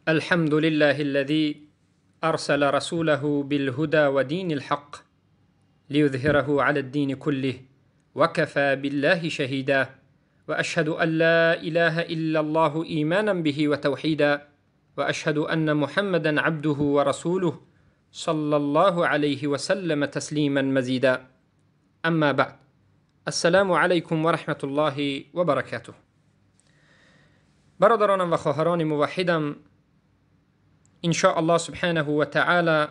الحمد لله الذي أرسل رسوله بالهدى ودين الحق ليظهره على الدين كله وكفى بالله شهيدا، وأشهد أن لا إله إلا الله إيمانا به وتوحيدا، وأشهد أن محمدا عبده ورسوله صلى الله عليه وسلم تسليما مزيدا. أما بعد، السلام علیکم و رحمت الله و برکاته. برادرانم و خواهران موحدم، ان شاء الله سبحانه و تعالی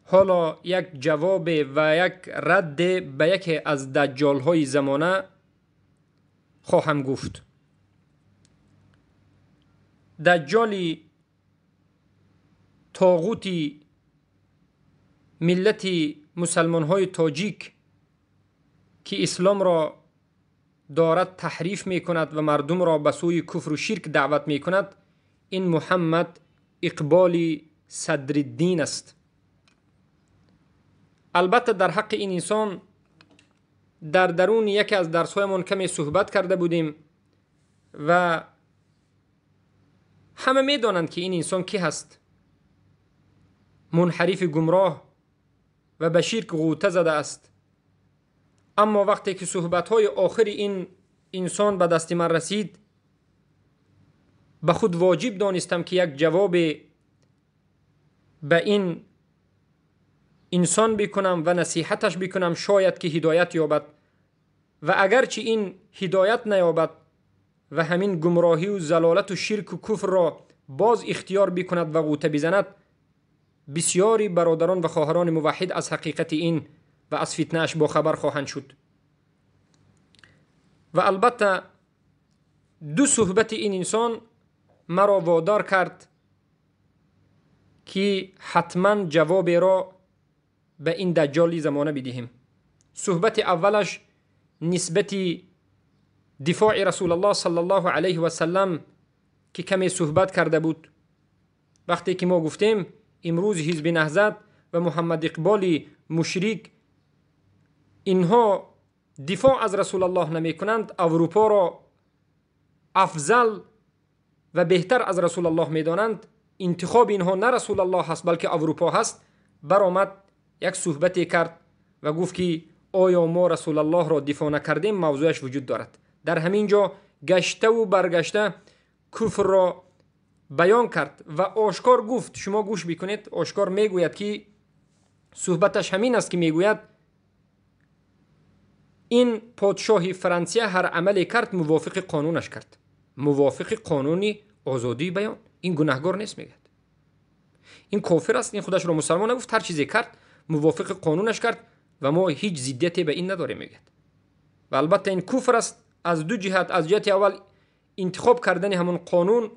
حالا یک جواب و یک رد به یکی از دجال‌های زمانه خواهم گفت. دجالی طاغوتی ملت مسلمان‌های تاجیک که اسلام را دارد تحریف میکند و مردم را به سوی کفر و شرک دعوت میکند، این محمد اقبال صدرالدین است. البته در حق این انسان در درون یکی از درس‌هایمان کمی صحبت کرده بودیم و همه میدانند که این انسان کی هست. منحرف گمراه و به شرک غوطه زده است. اما وقتی که صحبت‌های آخر این انسان به دست من رسید، به خود واجب دانستم که یک جواب به این انسان بکنم و نصیحتش بکنم، شاید که هدایت یابد. و اگرچه این هدایت نیابد و همین گمراهی و ضلالت و شرک و کفر را باز اختیار بکند و غوطه بزند، بسیاری برادران و خواهران موحد از حقیقت این و از فتنه‌اش با خبر خواهند شد. و البته دو صحبت این انسان مرا وادار کرد که حتما جواب را به این دجالی زمانه بدهیم. صحبت اولش نسبت دفاع رسول الله صلی الله علیه و سلم که کمی صحبت کرده بود. وقتی که ما گفتیم امروز حزب نهضت و محمد اقبال مشرک اینها دفاع از رسول الله نمی کنند، اروپا را افضل و بهتر از رسول الله می دانند، انتخاب اینها نه رسول الله هست بلکه اروپا هست، برآمد یک صحبتی کرد و گفت که آیا ما رسول الله را دفاع نکردیم؟ موضوعش وجود دارد. در همین جا گشته و برگشته کفر را بیان کرد و آشکار گفت، شما گوش بکنید، آشکار میگوید که صحبتش همین است که میگوید این پادشاه فرانسه هر عملی کرد موافق قانونش کرد، موافق قانون آزادی بیان. این گناهگار نیست، میگه این کافر است، این خودش را مسلمان نگفت، هر چیزی کرد موافق قانونش کرد و ما هیچ ضدیتی به این نداریم، میگه. و البته این کفر است از دو جهت. از جهت اول انتخاب کردن همون قانون،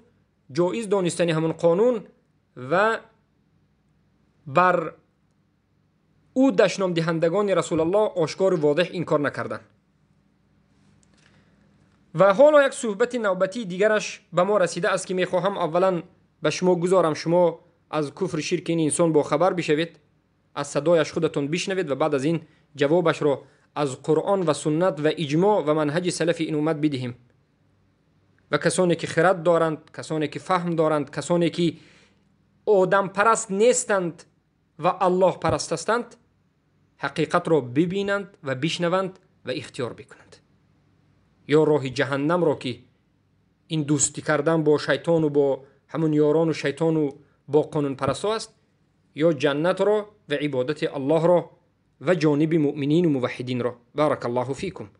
جایز دانستن همون قانون و بر او دشنام دهندگان رسول الله آشکار و واضح این کار نکردن. و حالا یک صحبت نوبتی دیگرش به ما رسیده است که میخواهم اولا به شما گذارم، شما از کفر شرک این انسان با خبر بشوید، از صدایش خودتون بشنوید و بعد از این جوابش را از قرآن و سنت و اجماع و منهج سلف این امت بدهیم. و کسانی که خرد دارند، کسانی که فهم دارند، کسانی که آدم پرست نیستند و الله پرست هستند، حقیقت را ببینند و بشنوند و اختیار بکنند. یا راه جهنم را که این دوستی کردن با شیطان و با همون یاران و شیطان و با قانون پرست است، یا جنت را و عبادت الله را و جانب مؤمنین و موحدین را. بارک الله فیکم.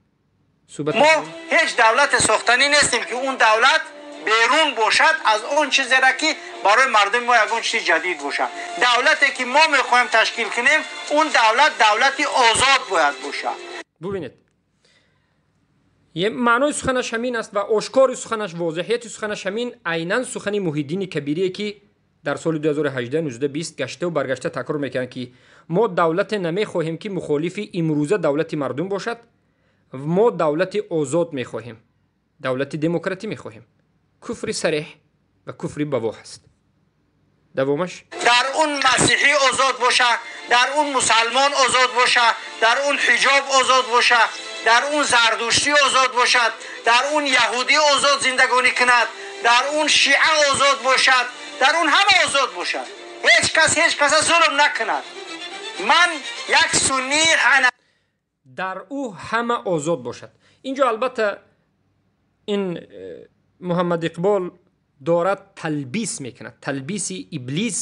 ما هیچ دولت ساختنی نیستیم که اون دولت بیرون باشد از اون چیزی را که برای مردم ما یگان چیز جدید باشد. دولتی که ما میخوایم تشکیل کنیم اون دولت دولتی آزاد باید باشد. ببینید یه معنای سخنش همین است و آشکار سخنش، واضحیت سخنش همین، عینا سخن محی‌الدین کبیریه که در سال 2018 19 20 گشته و برگشته تکرار میکنن که ما دولت نمیخواهیم که مخالف امروزه دولت مردم باشد، ما دولت آزاد میخواهیم، دولت دموکراتی میخواهیم. کفر صریح و کفر بواح است. دوامش در اون مسیحی آزاد باشه، در اون مسلمان آزاد باشه، در اون حجاب آزاد باشه، در اون زردشتی آزاد باشد، در اون یهودی آزاد زندگانی کند، дар он шиа озод бошад, дар он ҳама озод бошад, ҳеҷ кас ҳеҷ каса зулм накунад. Ман як суннии ҳанафӣ. Дар ӯ ҳама озод бошад. Инҷо албатта ин Муҳаммад Иқбол дорад талбис мекунад. Талбиси иблис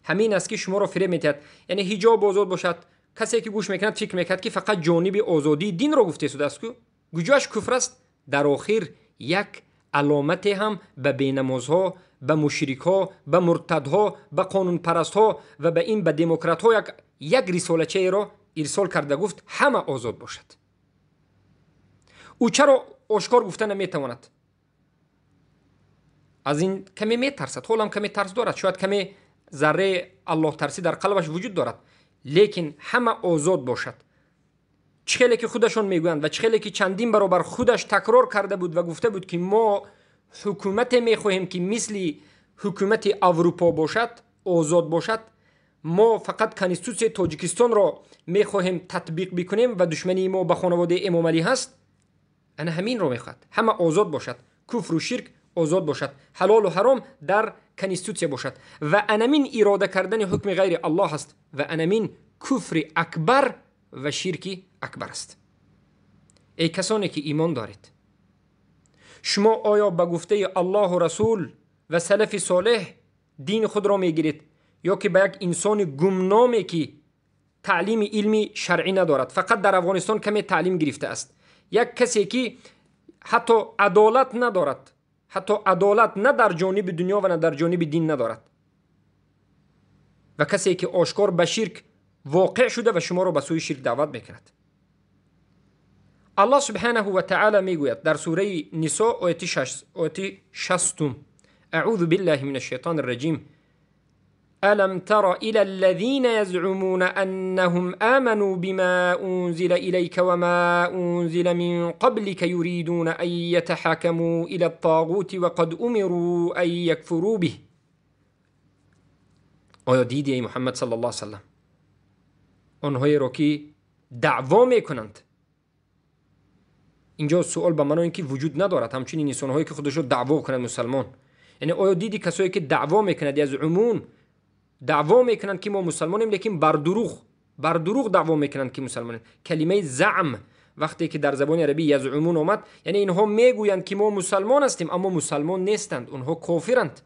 ҳамин аст, ки шуморо фиреб медиҳад. Яъне ҳиҷоб озод бошад. Касе ки гӯш мекунад фикр мекунад, ки фақат ҷониби озодии динро гуфта шудааст, ку куҷоаш куфр аст. Дар охир як аломате ҳам ба бенамозҳо, ба мушрикҳо, ба муртадҳо, ба қонунпарастҳо ва ба ин ба демократҳо як рисолачаеро ирсол карда гуфт ҳама озод бошад. Ӯ чаро ошкор гуфта наметавонад? Аз ин каме метарсад, ҳолам каме тарс дорад, шояд каме зарраи аллоҳтарсӣ дар қалбаш вуҷуд дорад, лекин ҳама озод бошад. Чӣ хеле ки худашон мегӯянд ва чӣ хеле ки чандин баробар худаш такрор карда буд ва гуфта буд, ки мо ҳукумате мехоҳем, ки мисли ҳукумати Аврупо бошад, озод бошад. Мо фақат конститутсияи Тоҷикистонро мехоҳем татбиқ бикунем ва душмании мо ба хонаводаи Эмомалӣ ҳаст. Ана ҳаминро мехоҳад. Ҳама озод бошад, куфру ширк озод бошад, ҳалолу ҳаром дар конститутсия бошад. Ва анамин ирода кардани ҳукми ғайри Аллоҳ аст ва анамин куфри акбар ва ширки акбар аст. Эй касоне ки имон доред, шумо оё ба гуфтаи Аллоҳу Расул ва салафи солеҳ дини худро мегиред ё ки ба як инсони гумноме, ки таълими илми шаръӣ надорад, фақат дар Афғонистон каме таълим гирифтааст, як касе ки ҳатто адолат надорад, ҳатто адолат на дар ҷониби дунё ва на дар ҷониби дин надорад, ва касе ки ошкор ба ширк воқеъ шуда ва шуморо ба сӯи ширк даъват мекунад. Аллоҳ субҳанаҳу ва таъала мегӯяд дар сураи Нисо, ояти 60: аъузу биллаҳи мин ашшайтони рраҷим. ألم تر إلى الذين يزعمون أنهم آمنوا بما أنزل إليك وما أنزل من قبلك يريدون أن يتحاكموا إلى الطاغوت وقد أمروا أن يكفروا به. آیا دیدی ای محمد صلی الله علیه وسلم آنهایی را که دعوا میکنند؟ اینجا سوال به معنای اینکه وجود ندارد همچنین انسانهایی که خودشو دعوا کنند مسلمان. یعنی آیا دیدی کسایی که دعوا میکنند، یزعمون، دعوا میکنند که ما مسلمانیم، لیکن بر دروغ دعوا میکنند که مسلمانیم. کلمه زعم وقتی که در زبان عربی یزعمون آمد، یعنی اینها میگویند که ما مسلمان هستیم، اما مسلمان نیستند، اونها کافرند.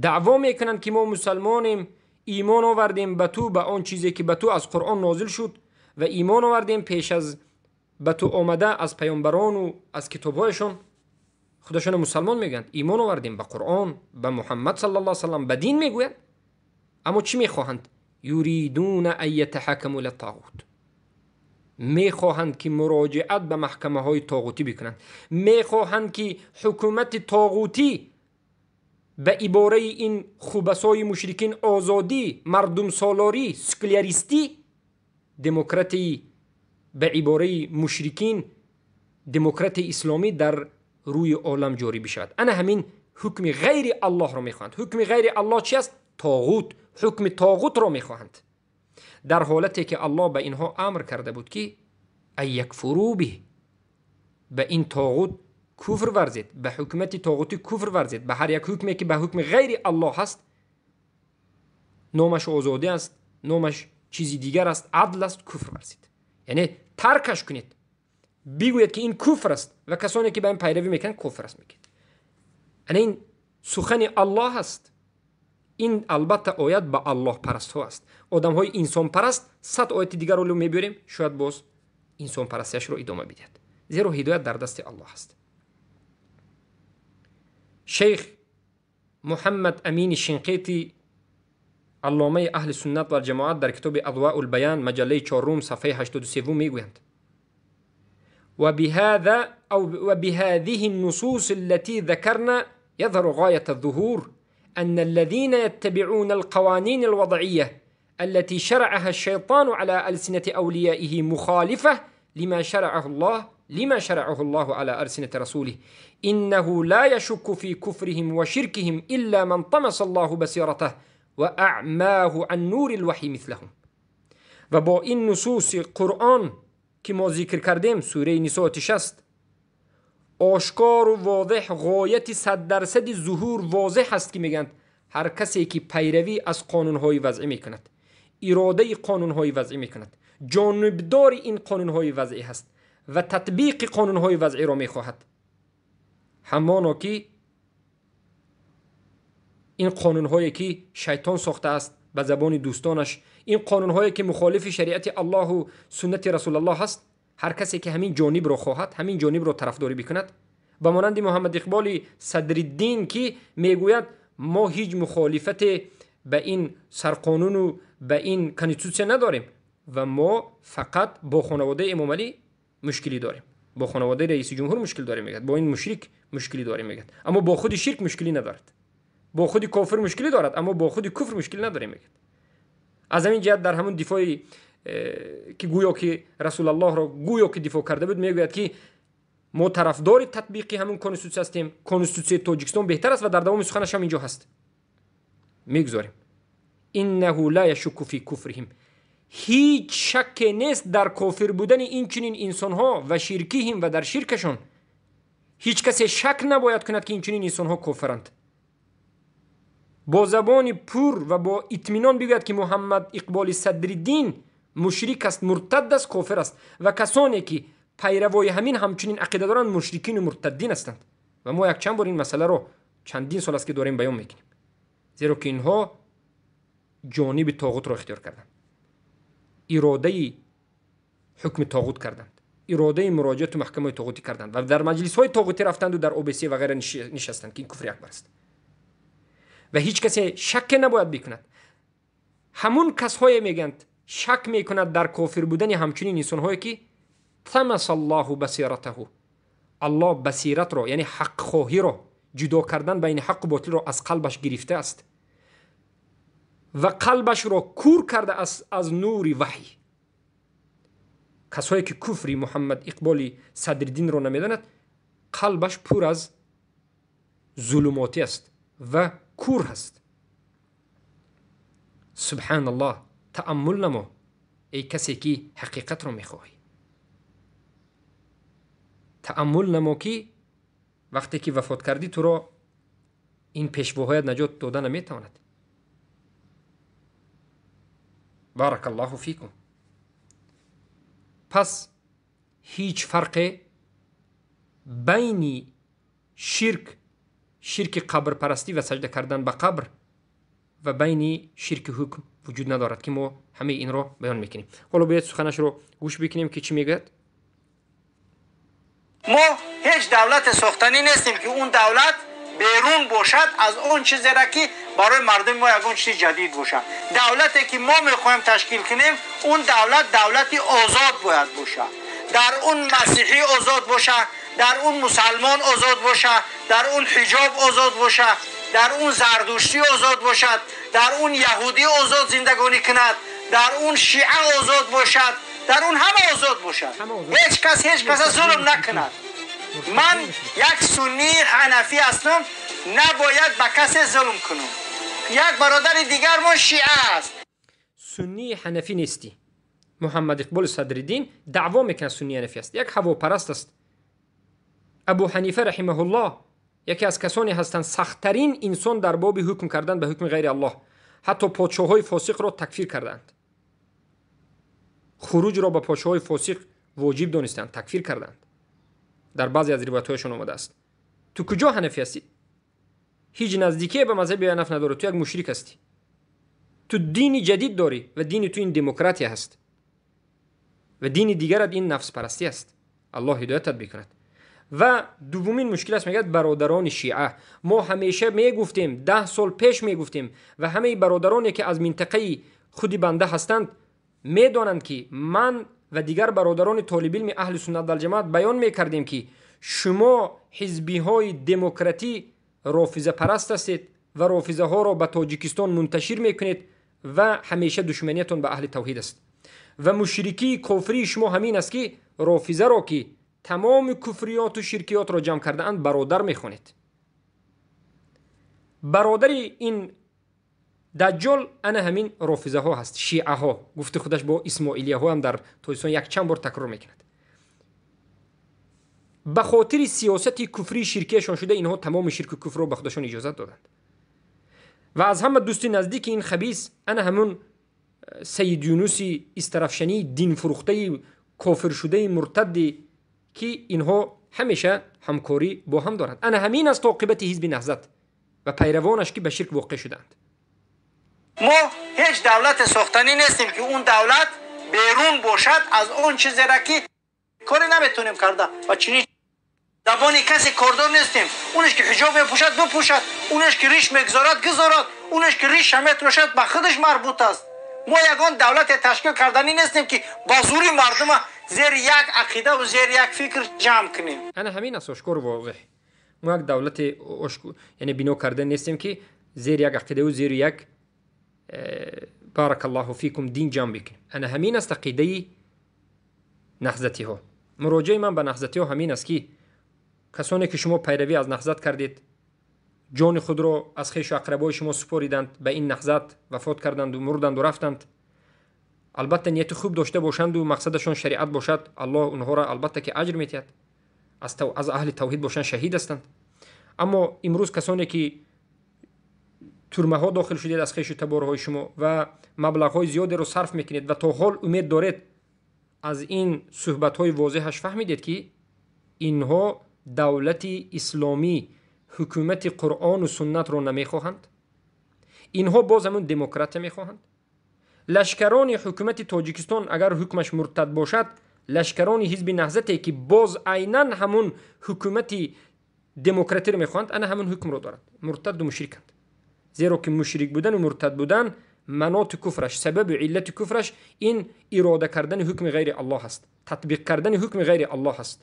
دعوا میکنند که ما مسلمانیم، ایمان آوردیم به تو، به آن چیزی که به تو از قرآن نازل شد و ایمان آوردیم پیش از به تو آمده از پیامبران و از کتابهایشان. خودشان مسلمان میگن، ایمان آوردیم به قرآن، به محمد صلی الله علیه و سلم، به دین میگویند. اما چی میخواهند؟ یریدون ان یتحاکموا الی الطاغوت. میخواهند که مراجعت به محکمه های طاغوتی بکنند. میخواهند که حکومت طاغوتی به عباره این خوبسای مشرکین آزادی، مردم سالاری، سکولاریستی، دموکراتی به عباره مشرکین، دموکرات اسلامی در روی عالم جاری بشود. انا همین حکم غیر الله را میخواهند. حکم غیر الله چی است؟ طاغوت. حکم طاغوت را میخواهند، در حالتی که الله به اینها امر کرده بود که ای یکفروا به، به این طاغوت کفر ورزید، به حکومت طاغوتی کفر ورزید، به هر یک حکمی که به حکم غیر الله هست، نامش آزادی است، نامش چیزی دیگر است، عدل است، کفر ورزید. یعنی ترکش کنید، بگوید که این کفر است و کسانی که به این پیروی میکنند کفر است میگید. یعنی این سخن الله است. این البته آیت به الله پرست ها است. آدم های انسان پرست 100 آیت دیگر رو میبریم، شاید باز انسان پرستیش رو ادامه بدهد، زیرا هدایت در دست الله است. شیخ محمد امین شنقیطی، علامه اهل سنت و جماعت، در کتاب اضواء البیان مجله 4 صفحه 83 میگویند: وبهذا أو وبهذه النصوص التي ذكرنا يظهر غاية الظهور أن الذين يتبعون القوانين الوضعية التي شرعها الشيطان على ألسنة أوليائه مخالفة لما شرعه الله على ألسنة رسوله إنه لا يشك في كفرهم وشركهم إلا من طمس الله بصيرته وأعماه عن نور الوحي مثلهم. و با این نصوص قرآن که ما ذکر کردیم، سوره نساء 60، Ошкор ва возеҳ, ғояти 100% зуҳур возеҳ аст, ки мегӯянд ҳар касе ки пайравӣ аз қонунҳои вазъӣ мекунад, иродаи қонунҳои вазъӣ мекунад, ҷонибдори ин қонунҳои вазъӣ ҳаст ва татбиқи қонунҳои вазъиро мехоҳад, ҳамоно ки ин қонунҳое ки шайтон сохтааст ба забони дӯстонаш, ин қонунҳое ки мухолифи шариати Аллоҳу суннати Расулаллоҳ ҳаст, ҳар касе ки ҳамин ҷонибро хоҳад, ҳамин ҷонибро тарафдорӣ бикунад, ба монанди Муҳаммад Иқболи Садриддин, ки мегӯяд мо ҳеҷ мухолифате ба ин сарқонуну ба ин конститутсия надорем ва мо фақат бо хонаводаи Эмомалӣ мушкилӣ дорем, бо хонаводаи раиси ҷумҳур мушкил дорем, мегӯяд, бо ин мушрик мушкилӣ дорем, мегӯяд, аммо бо худи ширк мушкилӣ надорад, бо худи кофир мушкилӣ дорад, аммо бо худи куфр мушкилӣ надорем, мегӯяд. Аз ҳамин ҷиҳат дар ҳамон дифои ки гӯё ки Расулаллоҳро гӯё ки дифоъ карда буд, мегӯяд ки мо тарафдори татбиқи ҳамон конститутсия ҳастем, конститутсияи Тоҷикистон беҳтар аст ва дар давоми суханаш ҳам инҷо ҳаст. Мегузорем. Иннаҳу ла яшукку фи куфрихим, ҳеҷ шакке нест дар кофир будани ин чунин инсонҳо ва ширкиҳим ва дар ширкашон. Ҳеҷ касе шак набояд кунад ки ин чунин инсонҳо кофиранд. Бо забони пур ва бо итминон бигӯяд ки Муҳаммад Иқболи Садриддин мушрик аст, муртад аст, кофир аст ва касоне ки пайравои ҳамин ҳамчунин ақида доранд мушрикину муртаддин ҳастанд. Ва мо якчанд бор ин масъаларо чандин сол аст ки дорем баён мекунем, зеро ки инҳо ҷониби тоғутро ихтиёр карданд, иродаи ҳукми тоғут карданд, иродаи муроҷиату маҳкамаи тоғутӣ карданд ва дар маҷлисҳои тоғутӣ рафтанду дар ОБС ва ғайра нишастанд, ки ин куфри акбар аст ва ҳеҷ касе шакке набояд бикунад. Ҳамун касҳое мегӯянд шак мекунад дар кофир будани ҳамчунин инсонҳое ки тамаса Аллоҳу басиратаҳу, Аллоҳ басиратро, яъне ҳақхоҳиро, ҷудо кардан байни ҳаққу ботилро аз қалбаш гирифтааст ва қалбашро кур карда аз нури ваҳй. Касҳое ки куфри Муҳаммад Иқболи Садриддинро намедонад, қалбаш пур аз зулумотӣ аст ва кур ҳаст. Субҳаналлоҳ, тааммул намо эй касе ки ҳақиқатро мехоҳӣ. Тааммул намо ки вақте ки вафот кардӣ туро ин пешвоҳоят наҷот дода наметавонад. Баракаллоҳу фикум. Пас ҳеҷ фарқе байни ширк, ширки қабрпарастӣ ва саҷда кардан ба қабр ва байни ширки ҳукм вуҷуд надорад, ки мо ҳамаи инро баён мекунем. Ҳоло бояд суханашро гӯш бикунем ки чӣ мегӯяд. Мо ҳеҷ давлате сохтанӣ нестем ки он давлат берун бошад аз он чизеро ки барои мардуми мо ягон чизи ҷадид бошад. Давлате ки мо мехоҳем ташкил кунем, он давлат давлати озод бояд бошад. Дар он масиҳӣ озод бошад, дар он мусалмон озод бошад, дар он ҳиҷоб озод бошад, дар он зардуштӣ озод бошад, дар он яҳудӣ озод зиндагонӣ кунад, дар он шиа озод бошад, дар он ҳама озод бошад. Ҳеҷ кас ҳеҷ каса зулм накунад. Ман як суннии ҳанафӣ ҳастам, набояд ба касе зулм кунам. Як бародари дигар мо шиа аст. Суннии ҳанафӣ нестӣ. Муҳаммад Иқболи Садриддин даъво мекунад суннии ҳанафӣ аст, як ҳавопараст аст. Абу Ҳанифа раҳимаҳуллоҳ яке аз касоне ҳастанд сахттарин инсон дар боби ҳукм кардан ба ҳукми ғайри Аллоҳ. Ҳатто подшоҳҳои фосиқро такфир кардаанд, хуруҷро ба подшоҳҳои фосиқ воҷиб донистанд, такфир кардаанд. Дар баъзе аз ривоятҳояшон омадааст. Ту куҷо ҳанафӣ ҳастӣ? Ҳеҷ наздикие ба мазҳаби ҳанаф надорӣ, ту як мушрик ҳастӣ. Ту дини ҷадид дорӣ ва дини ту ин демократия ҳаст ва дини дигарат ин нафспарастӣ аст. Аллоҳ ҳидоятат бикунад. Ва дуввумин мушкил аст, мегӯяд бародарони шиа. Мо ҳамеша мегуфтем, 10 сол пеш мегуфтем ва ҳамаи бародароне ки аз минтақаи худи банда ҳастанд медонанд ки ман ва дигар бародарони толибилми аҳли суннат валҷамоат баён мекардем ки шумо ҳизбиҳои демократӣ рофизапараст ҳастед ва рофизаҳоро ба Тоҷикистон мунташир мекунед ва ҳамеша душманиятон ба аҳли тавҳид аст. Ва мушрикии кофирии шумо ҳамин аст ки рофизаро ки тамоми куфриёту ширкиётро ҷамъ кардаанд бародар мехонед. Бародари ин даҷҷол ана ҳамин рофизаҳо ҳаст, шиаҳо. Гуфти худаш бо исмоилияҳо ҳам дар Тоҷикистон якчанд бор такрор мекунад. به خاطر سیاست کفری شرکیشان شده اینها تمام شرک و کفر رو به خودشان اجازت دادند. و از همه دوستی نزدیک این خبیث انا همون سید یونسی استرفشنی دین فروخته کافر شده مرتدی که اینها همیشه همکاری با هم دارند. انا همین است عاقبت حزب نهضت و پیروانش که به شرک واقع شدند. ما هیچ دولت ساختنی نیستیم که اون دولت بیرون باشد از اون چیزی را که کاری نمیتونیم کرده و چنین زبانی کسی کاردار نیستیم. اونش که حجاب میپوشد بپوشد، اونش که ریش میگذارد گذارد، اونش که ریش میتراشد به خودش مربوط است. ما یگان دولت تشکیل کردنی نیستیم که با زوری مردم زیر یک عقیده و زیر یک فکر جمع کنیم. انا همین است آشکار واضح. ما یک دولت یعنی بنا کرده نیستیم که زیر یک عقیده و زیر یک بارک الله فیکم دین جمع بکنیم. انا همین است عقیده نهضتی ها. مراجعه من به نهضتی ها همین است که کسانی که شما پیروی از نهضت کردید، جان خود را از خویش و اقربای شما سپاریدند، به این نهضت وفات کردند و مردند و رفتند، البته نیت خوب داشته باشند و مقصدشان شریعت باشد، الله اونها را البته که اجر می‌دهد، از اهل توحید باشند شهید هستند. اما امروز کسانی که ترمه ها داخل شدید از خویش و تبارهای شما و مبلغ های زیادی رو صرف میکنید و تا حال امید دارید، از این صحبت های واضحش فهمیدید که اینها دولت اسلامی حکومت قرآن و سنت رو نمیخواهند. اینها باز همون دموکراتی میخواهند. لشکران حکومت تاجیکستان اگر حکمش مرتد باشد، لشکران حزب نهضتی که باز عینا همون حکومت دموکراتی رو میخواهند، انا همون حکم رو دارند. مرتد و مشرکند. زیرا که مشرک بودن و مرتد بودن مناط کفرش، سبب علت کفرش این اراده کردن حکم غیر الله است، تطبیق کردن حکم غیر الله است،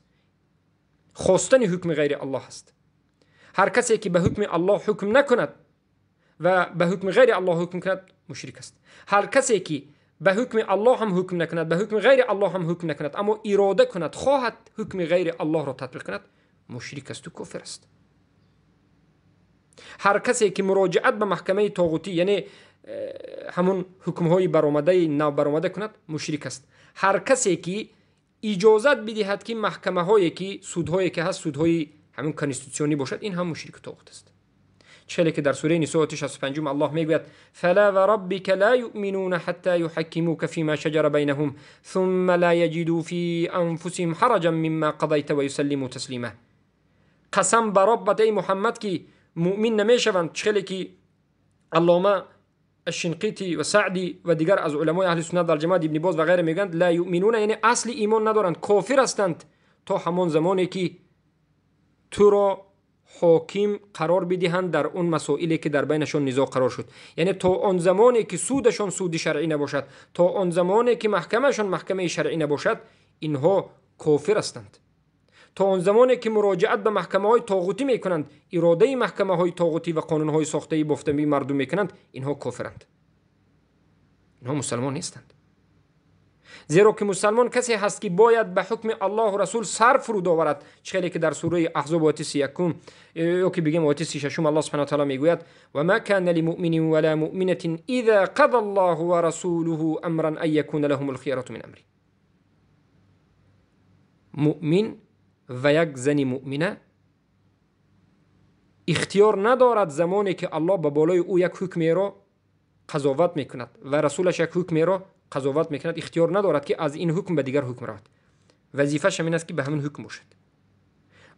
خواستن حکم غیر الله است. هر کسی که به حکم الله حکم نکند و به حکم غیر الله حکم کند مشرک است. هر کسی که به حکم الله هم حکم نکند، به حکم غیر الله هم حکم نکند، اما اراده کند، خواهد حکم غیر الله را تطبیق کند، مشرک است و کافر است. هر کسی که مراجعت به محکمه طاغوتی، یعنی همون حکمهای برآمده نو برآمده کند، مشرک است. هر کسی که اجازت بدهد که محکمه هایی که سودهایی که هست سودهای همون کنستیتوسیونی باشد، این هم مشرک طاغوت است. چه که در سوره نساء 65 الله میگوید فلا وربك لا يؤمنون حتى يحكموك فيما شجر بينهم ثم لا يجدوا في انفسهم حرجا مما قضيت ويسلموا تسليما. قسم بر ربت ای محمد که مؤمن نمیشوند، چه که علامه الشنقیطی و سعدی و دیگر از علمای اهل سنت و الجماعت، ابن باز و غیره میگند لا یؤمنون، یعنی اصل ایمان ندارند، کافر هستند تا همان زمانی که تو را حاکم قرار بدهند در اون مسائلی که در بینشون نزاع قرار شد. یعنی تا آن زمانی که سودشون سود شرعی نباشد، تا آن زمانی که محکمهشون محکمه شرعی نباشد، اینها کافر هستند. تا آن زمانی که مراجعت به محکمه های طاغوتی میکنند، اراده محکمه های طاغوتی و قانون های ساخته بافتنی مردم میکنند، اینها کافرند، اینها مسلمان نیستند. زیرا که مسلمان کسی هست که باید به حکم الله و رسول سر فرود آورد. چه که در سوره احزاب آیه 31 یا که بگیم آیه 36 الله سبحانه و تعالی میگوید و ما کان لمؤمن ولا مؤمنة اذا قضى الله ورسوله امرا ان يكون لهم الخيرة من امره. مؤمن و یک زن مؤمنه اختیار ندارد زمانی که الله به بالای او یک حکمی را قضاوت میکند و رسولش یک حکمی را قضاوت میکند، اختیار ندارد که از این حکم به دیگر حکم رود. وظیفه‌ش همین است که به همین حکم باشد.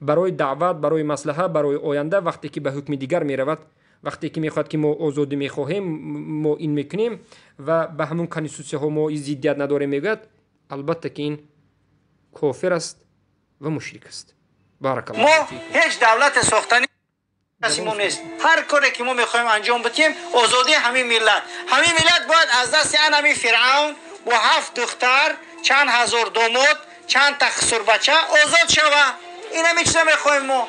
برای دعوت، برای مصلحه، برای آینده، وقتی که به حکم دیگر میرود، وقتی که میخواد که ما آزادی میخواهیم، ما این میکنیم و به همون کنستیتوسیون ها ما ضدیت نداریم میگوید، البته که این کافر است و مشرک است. بارک الله ما فیکم. هیچ دولت ساختنی ما نیست. هر کاری که ما میخوایم انجام بدیم آزادی همین ملت، همین ملت باید از دست همین فرعون با 7 دختر، چند هزار داماد، چند تا خسر بچه آزاد شوه. این همین چیزا میخوایم ما.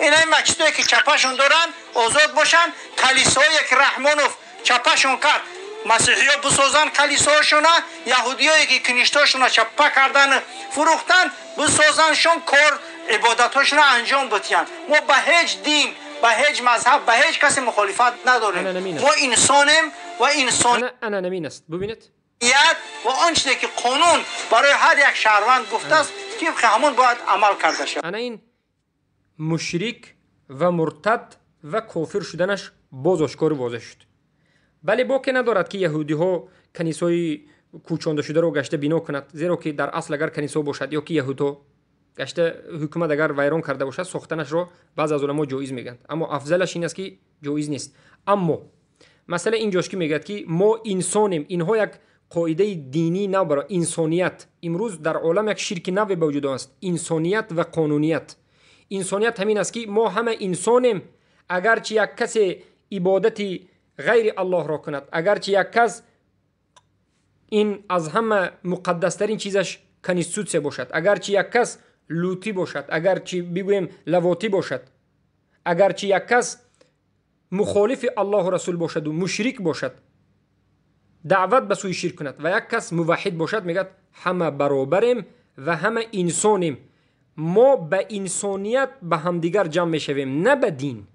این همین مکتبی که چپشون دارن آزاد باشن، کلیسایی که رحمانوف چپشون کرد، مسیحی ها بسازن کلیساهاشون، یهودیایی که کنیشتاشون چپه کردن فروختن بسازنشون، کار عبادتاشون انجام بدن. ما به هیچ دین، به هیچ مذهب، به هیچ کسی مخالفت نداریم. ما انسانیم و انسانیت انا نمین است. ببینید و آنچه که قانون برای هر یک شهروند گفته است Тибқи ҳамон бояд амал карда шавад. Ана ин мушрик ва муртад ва кофир шуданаш боз ошкору возеҳ шуд. Бале, боке надорад ки яҳудиҳо канисои кӯчонда шударо гашта бино кунад, зеро ки дар асл агар канисо бошад ё ки яҳудҳо гашта ҳукумат агар вайрон карда бошад, сохтанашро баъзе аз уламо ҷоиз мегӯянд, аммо афзалаш ин аст ки ҷоиз нест. Аммо масъала инҷост ки мегӯяд ки мо инсонем. Инҳо як қоидаи динии нав барои инсоният. Имрӯз дар олам як ширки наве ба вуҷуд омадааст: инсоният ва қонуният. Инсоният ҳамин аст ки мо ҳама инсонем, агарчи як касе ибодати ғайри аллоҳро кунад, агарчи як кас ин аз ҳама муқаддастарин чизаш конститутсия бошад, агарчи як кас лутӣ бошад, агарчи бигӯем лавотӣ бошад, агарчи як кас мухолифи аллоҳу расул бошаду мушрик бошад, даъват ба сӯи ширк кунад ва як кас муваҳҳид бошад, мегӯяд ҳама баробарем ва ҳама инсонем. Мо ба инсоният ба ҳамдигар ҷамъ мешавем, на ба дин.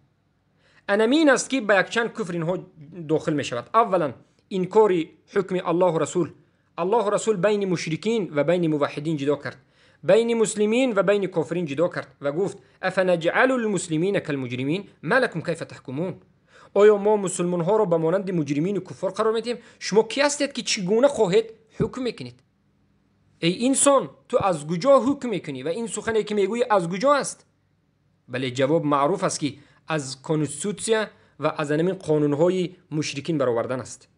Анамин аст ки ба якчанд куфр инҳо дохил мешавад. Аввалан инкори ҳукми аллоҳу расул. Аллоҳу расул байни мушрикин ва байни муваҳҳидин ҷудо кард, байни муслимин ва байни кофирин ҷудо кард ва гуфт: афанаҷъалу лмуслимина калмуҷримин ма лакум кайфа таҳкумун. Оё мо мусулмонҳоро ба монанди муҷримину куффор қарор медиҳем? Шумо кӣ ҳастед ки чӣ гуна хоҳед ҳукм мекунед? Эй инсон, ту аз куҷо ҳукм мекунӣ ва ин сухане ки мегӯӣ аз куҷо аст? Бале, ҷавоб маъруф аст ки аз конститутсия ва аз ҳамин қонунҳои мушрикин баровардан аст.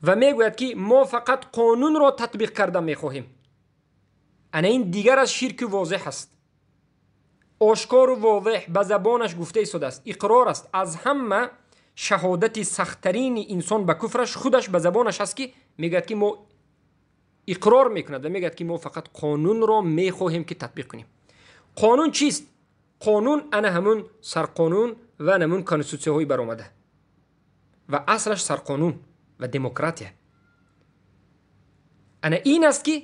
Ва мегӯяд ки мо фақат қонунро татбиқ кардан мехоҳем. Ана ин дигар аз ширки возеҳ аст. Ошкору возеҳ ба забонаш гуфта истодааст, иқрор аст. Аз ҳама шаҳодати сахттарини инсон ба куфраш худаш ба забонаш аст ки мегӯяд ки мо иқрор мекунад ва мегӯяд ки мо фақат қонунро мехоҳем ки татбиқ кунем. Қонун чист? Қонун ана ҳамун сарқонун ва ана ҳамун конститутсияҳои баромада ва аслаш сарқонун ва демократия. Ана ин аст ки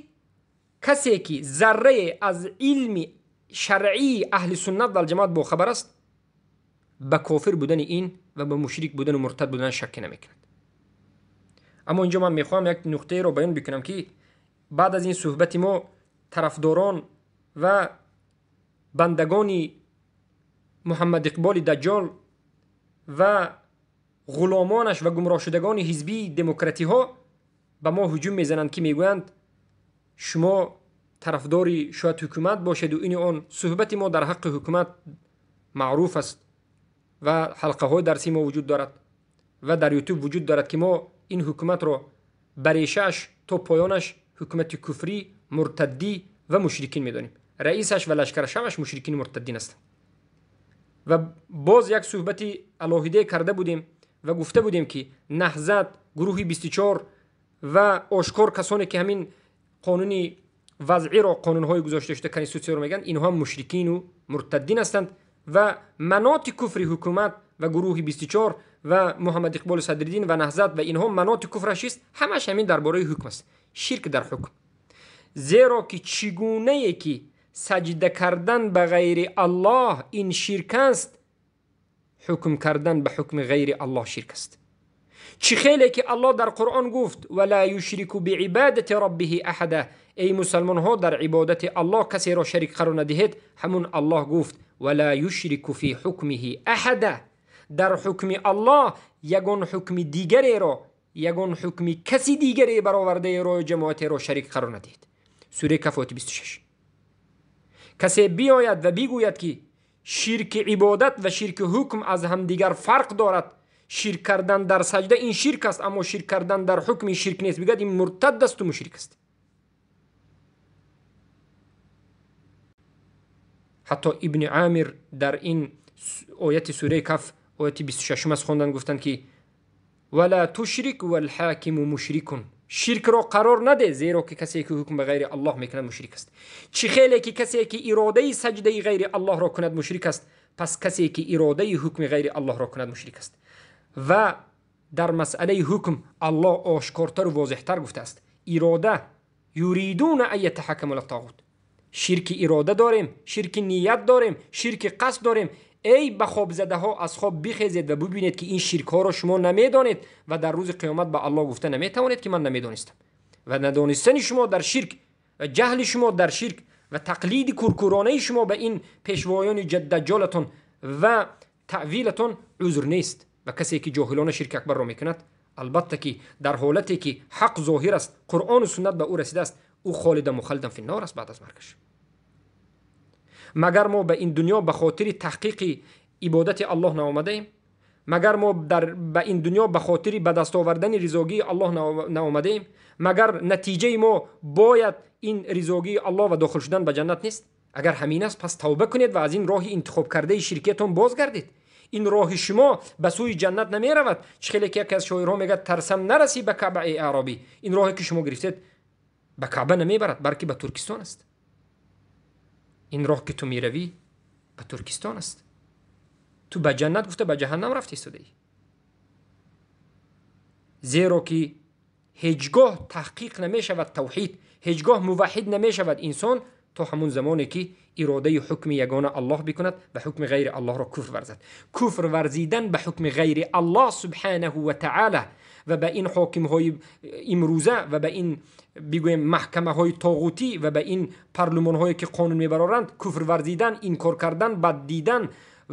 касе ки заррае аз илми шаръии аҳли суннат валҷамоат бохабар аст, ба кофир будани ин ва ба мушрик будану муртад будан шакке намекунад. Аммо инҷо ман мехоҳам як нуқтаеро баён бикунам ки баъд аз ин суҳбати мо тарафдорон ва бандагони Муҳаммад Иқболи Даҷҷол ва ғуломонаш ва гумроҳшудагони ҳизбии демократиҳо ба мо ҳуҷум мезананд ки мегӯянд шумо тарафдори шояд ҳукумат бошеду ини он. Суҳбати мо дар ҳаққи ҳукумат маъруф аст ва ҳалқаҳои дарсии мо вуҷуд дорад ва дар ютуб вуҷуд дорад ки мо ин ҳукуматро ба решааш то поёнаш ҳукумати куфрӣ, муртаддӣ ва мушрикин медонем. Раисаш ва лашкараш ҳамаш мушрикини муртаддин ҳастанд. Ва боз як суҳбати алоҳидае карда будем ва гуфта будем ки Наҳзат, гурӯҳи 24 ва ошкор касоне ки ҳамин қонуни вазъиро, қонунҳои гузошта шуда конститутсияро мегӯянд, инҳо ҳам мушрикину муртаддин ҳастанд ва маноти куфри ҳукумат ва гурӯҳи 24 ва Муҳаммад Иқболи Садриддин ва Наҳзат ва инҳо маноти куфраш чист? Ҳамаш ҳамин дар бораи ҳукм аст, ширк дар ҳукм. Зеро ки чӣ гунае ки саҷда кардан ба ғайри Аллоҳ ин ширк аст, ҳукм кардан ба ҳукми ғайри Аллоҳ ширк аст. Чӣ хеле ки Аллоҳ дар Қуръон гуфт: вала юшрику биибадати раббиҳи аҳада. Эй мусалмонҳо, дар ибодати Аллоҳ касеро шарик қарор надиҳед. Ҳамун Аллоҳ гуфт: вала юшрику фи ҳукмиҳи аҳада. Дар ҳукми Аллоҳ ягон ҳукми дигареро, ягон ҳукми каси дигаре баровардаеро ё ҷамоатеро шарик қарор надиҳед. Сураи Каф ояти 26. Касе биёяд ва бигӯяд ки ширки ибодат ва ширки ҳукм аз ҳамдигар фарқ дорад, ширк кардан дар саҷда ин ширк аст, аммо ширк кардан дар ҳукм ин ширк нест, бигӯяд ин муртад асту мушрик аст. Ҳатто Ибни Амир дар ин ояти сураи Каф ояти 26 аст хондан, гуфтанд ки вала тушрик валҳокиму мушрикун. Ширкро қарор наде, зеро ки касе ки ҳукм ба ғайри Аллоҳ мекунад мушрик аст. Чӣ хеле ки касе ки иродаи саҷдаи ғайри Аллоҳро кунад мушрик аст, пас касе ки иродаи ҳукми ғайри Аллоҳро кунад мушрик аст. Ва дар масъалаи ҳукм Аллоҳ ошкортару возеҳтар гуфтааст: ирода юридуна ан ятаҳаккаму латтоғут. Ширки ирода дорем, ширки ният дорем, ширки қасд дорем. Эй ба хобзадаҳо, аз хоб бихезед ва бибинед ки ин ширкҳоро шумо намедонед ва дар рӯзи қиёмат ба Аллоҳ гуфта наметавонед ки ман намедонистам. Ва надонистани шумо дар ширк و جهل شما در شرک و تقلید کورکورانه شما به این پیشوایان دجالتون و تأویلتون عذر نیست. و کسی که جاهلانه شرک اکبر را میکند، البته که در حالتی که حق ظاهر است، قرآن و سنت به او رسیده است، او خالد مخلد فی النار است بعد از مرگش. مگر ما به این دنیا به خاطر تحقیق عبادت الله نآمده ایم؟ مگر ما به این دنیا به خاطر به دست آوردن رضاگی الله نآمده ایم؟ مگر نتیجه ما باید این رضاگی الله و داخل شدن به جنت نیست؟ اگر همین است پس توبه کنید و از این راه انتخاب کرده شرکتتون بازگردید. این راه شما به سوی جنت نمی رود. چه که یکی از شاعرها میگه ترسم نرسی به کعبه ای اعرابی. این راهی که شما گرفتید به کعبه نمیبرد، بلکه به ترکستان است. این راه که تو میروی به ترکستان است. تو به جنت گفته به جهنم رفتی ایستاده ای. زیرا که هیچگاه تحقیق نمیشود توحید، هیچگاه موحد نمیشود انسان تا همون زمانی که اراده حکم یگانه الله بکند و حکم غیر الله را کفر ورزد. کفر ورزیدن به حکم غیر الله سبحانه و تعالی و به این حاکم های امروزه و به این بگویم محکمه های طاغوتی و به این پارلمان هایی که قانون میبرارند، کفر ورزیدن، انکار کردن، بد دیدن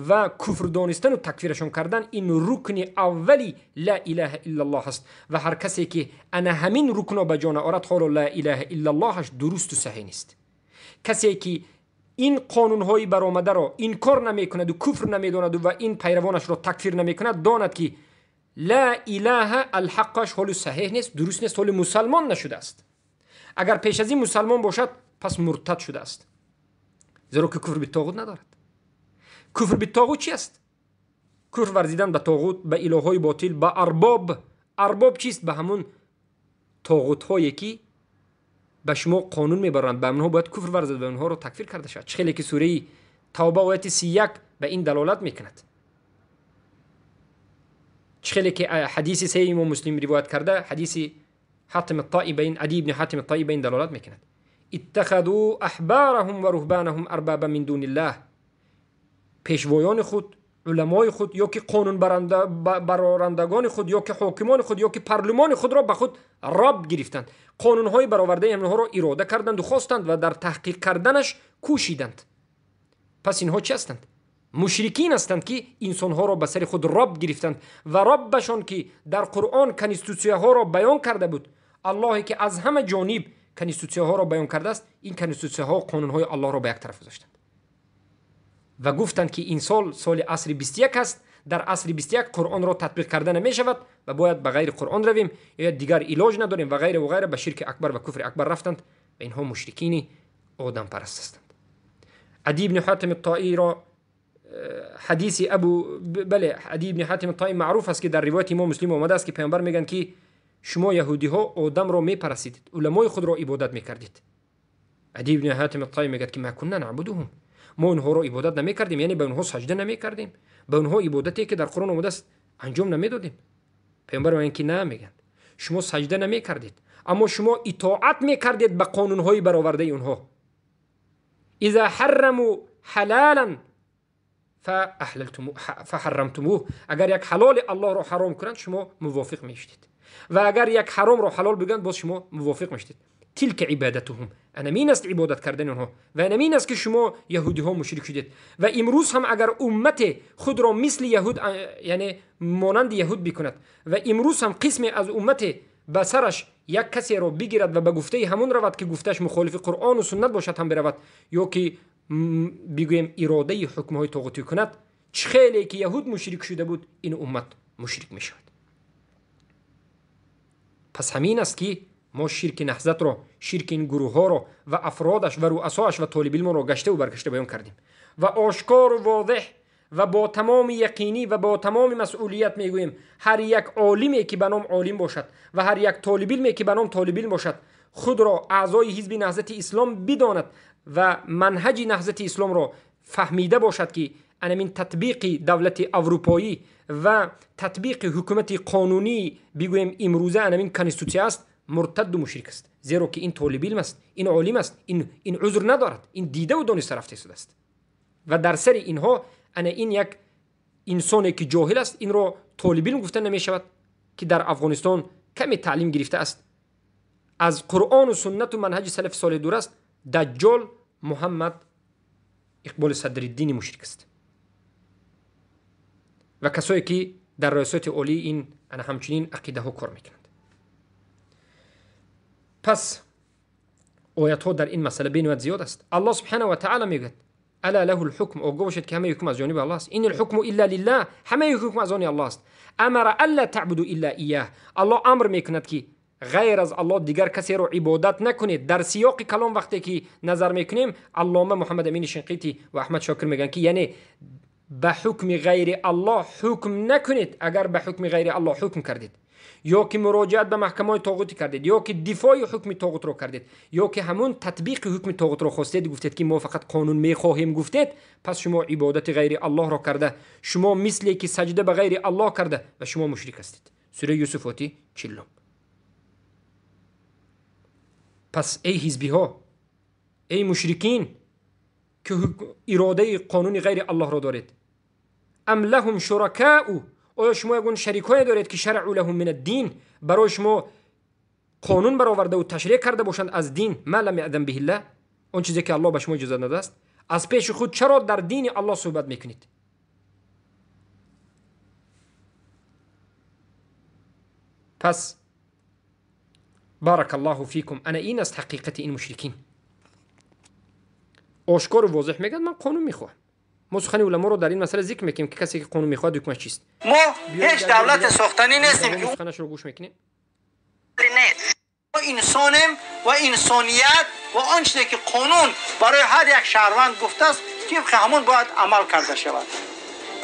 و کفر دانستن و تکفیرشون کردن، این رکن اولی لا اله الا الله است. و هر کسی که انا همین رکن را به جان آورد، حالا لا اله الا اللهش درست و صحیح نیست. کسی که این قانون های برآمده را انکار نمی کند و کفر نمی داند و این پیروانش را تکفیر نمی کند، داند که لا اله الحقش حال صحیح نیست، درست نیست، حال مسلمان نشده است. اگر پیش از این مسلمان باشد پس مرتد شده است، زیرا که کفر به طاغوت ندارد. کفر به طاغوت چی است؟ کفر ورزیدن به طاغوت، به الههای باطل، به ارباب. ارباب چیست؟ به همون طاغوت هایی که به شما قانون میبرند، به آنها باید کفر ورزد و آنها را تکفیر کرده شود. چه خیلی که سوره توبه آیت 31 به این دلالت میکند. چه خیلی که حدیث صحیح امام مسلم روایت کرده، حدیث حاتم الطائي بین عدی بن حاتم الطائي به این دلالت میکند. اتخذوا احبارهم و رهبانهم اربابا من دون الله. پیشوایان خود، علمای خود، یا که قانون برآرندگان خود، یا که حاکمان خود، یا که پارلمان خود را به خود رب گرفتند. قانونهای برآورده اینها را اراده کردند و خواستند و در تحقیق کردنش کوشیدند. پس اینها چی هستند؟ مشرکین هستند که انسانها را به سر خود رب گرفتند و ربشان که در قرآن کنستیتوسیه ها را بیان کرده بود، الله که از همه جانب کنستیتوسیه ها را بیان کرده است، این کنستیتوسیه ها قانونهای الله را به یک طرف گذاشتند و گفتند که این سال سال عصر 21 است. در عصر 21 قرآن را تطبیق کرده نمی شود و باید به غیر قرآن رویم یا دیگر علاج نداریم و غیره و غیره. به شرک اکبر و کفر اکبر رفتند و اینها مشرکین آدم پرست هستند. عدی بن حاتم الطائي را حدیث ابو بله عدی بن حاتم الطائي معروف است که در روایت امام مسلم آمده است که پیامبر میگن که شما یهودی ها آدم را میپرستید، علمای خود را عبادت میکردید. عدی بن حاتم الطائي میگه که ما كنا نعبدهم، ما اونها را عبادت نمیکردیم، یعنی به اونها سجده نمیکردیم، به اونها عبادتی که در قرآن آمده است انجام نمیدادیم. پیامبر میگن که نه، میگن شما سجده نمیکردید، اما شما اطاعت میکردید به قانونهای برآورده اونها. اذا حرموا حلالا فحرمتموه، اگر یک حلال الله را حرام کنند شما موافق میشدید و اگر یک حرام را حلال بگند باز شما موافق میشدید. تلك عبادتهم، انمین است عبادت کردن آنها و انمین است که شما یهودی ها مشرک شدید. و امروز هم اگر امت خود را مثل یهود، یعنی مانند یهود بکند و امروز هم قسمی از امت به سرش یک کسی را بگیرد و به گفته همون رود که گفتش مخالف قرآن و سنت باشد هم برود، یا که بگوییم اراده حکم های طاغوتی کند، خیلی که یهود مشرک شده بود این امت مشرک می شود. پس همین است که ما شرک نهضت را، شرک این گروه ها را و افرادش و رؤساش و طالب علم را گشته و برگشته بیان کردیم و آشکار و واضح و با تمام یقینی و با تمام مسئولیت میگوییم هر یک عالمی که به نام عالم باشد و هر یک طالب علمی که به نام طالب علم باشد خود را اعضای حزب نهضت اسلام بداند و منهج نهضت اسلام را فهمیده باشد که انمین تطبیق دولت اروپایی و تطبیق حکومت قانونی بگوییم امروزه انمین کنستیتوسیه است، مرتد و مشرک است. زیرا که این طالب علم است، این عالم است، این عذر ندارد، این دیده و دانسته رفته شده است. و در سر اینها انا این یک انسانی که جاهل است این را طالب علم گفته نمی شود که در افغانستان کمی تعلیم گرفته است. از قرآن و سنت و منهج سلف صالح دور است، دجال محمد اقبال صدرالدین مشرک است و کسایی که در ریاست عالی این همچنین عقیده ها کار میکنند. پس آیت ها در این مسئله بینوت زیاد است. الله سبحانه و تعالی میگه الا له الحکم، آگاه باشید که همه حکم از جانب الله است. این الحکم الا لله، همه حکم از آن الله است. امر الا تعبدوا الا ایاه، الله امر میکند که غیر از الله دیگر کسی رو عبادت نکنید. در سیاق کلام وقتی که نظر میکنیم علامه محمد امین شنقیطی و احمد شاکر میگن که یعنی به حکم غیر الله حکم نکنید. اگر به حکم غیر الله حکم کردید، یا که مراجعت به محکمه طاغوتی کردید، یا که دفاع حکم طاغوت رو کردید، یا که همون تطبیق حکم طاغوت رو خواستید، گفتید که ما فقط قانون میخواهیم گفتید، پس شما عبادت غیر الله را کرده، شما مثل که سجده به غیر الله کرده و شما مشرک هستید. سوره یوسف آیه 40. پس ای حزبی ها، ای مشرکین که اراده قانون غیر الله را دارید، ام لهم شرکاء، آیا شما یگون شریکای دارید که شرعوا لهم من الدین، برای شما قانون برآورده و تشریع کرده باشند از دین، ما لم یأذن به الله، اون چیزی که الله به شما اجازه نداده است، از پیش خود چرا در دین الله صحبت میکنید؟ پس بارک الله فیکم، انا این است حقیقت این مشرکین. آشکار و واضح میگن من قانون میخواهم. ما سخن علما رو در این مسئله ذکر میکنیم که کسی که قانون میخواد حکمش چیست. ما هیچ دولت ساختنی نیستیم که سخنش رو گوش میکنیم. ما انسانیم و انسانیت و آنچه که قانون برای هر یک شهروند گفته است طبق همون باید عمل کرده شود.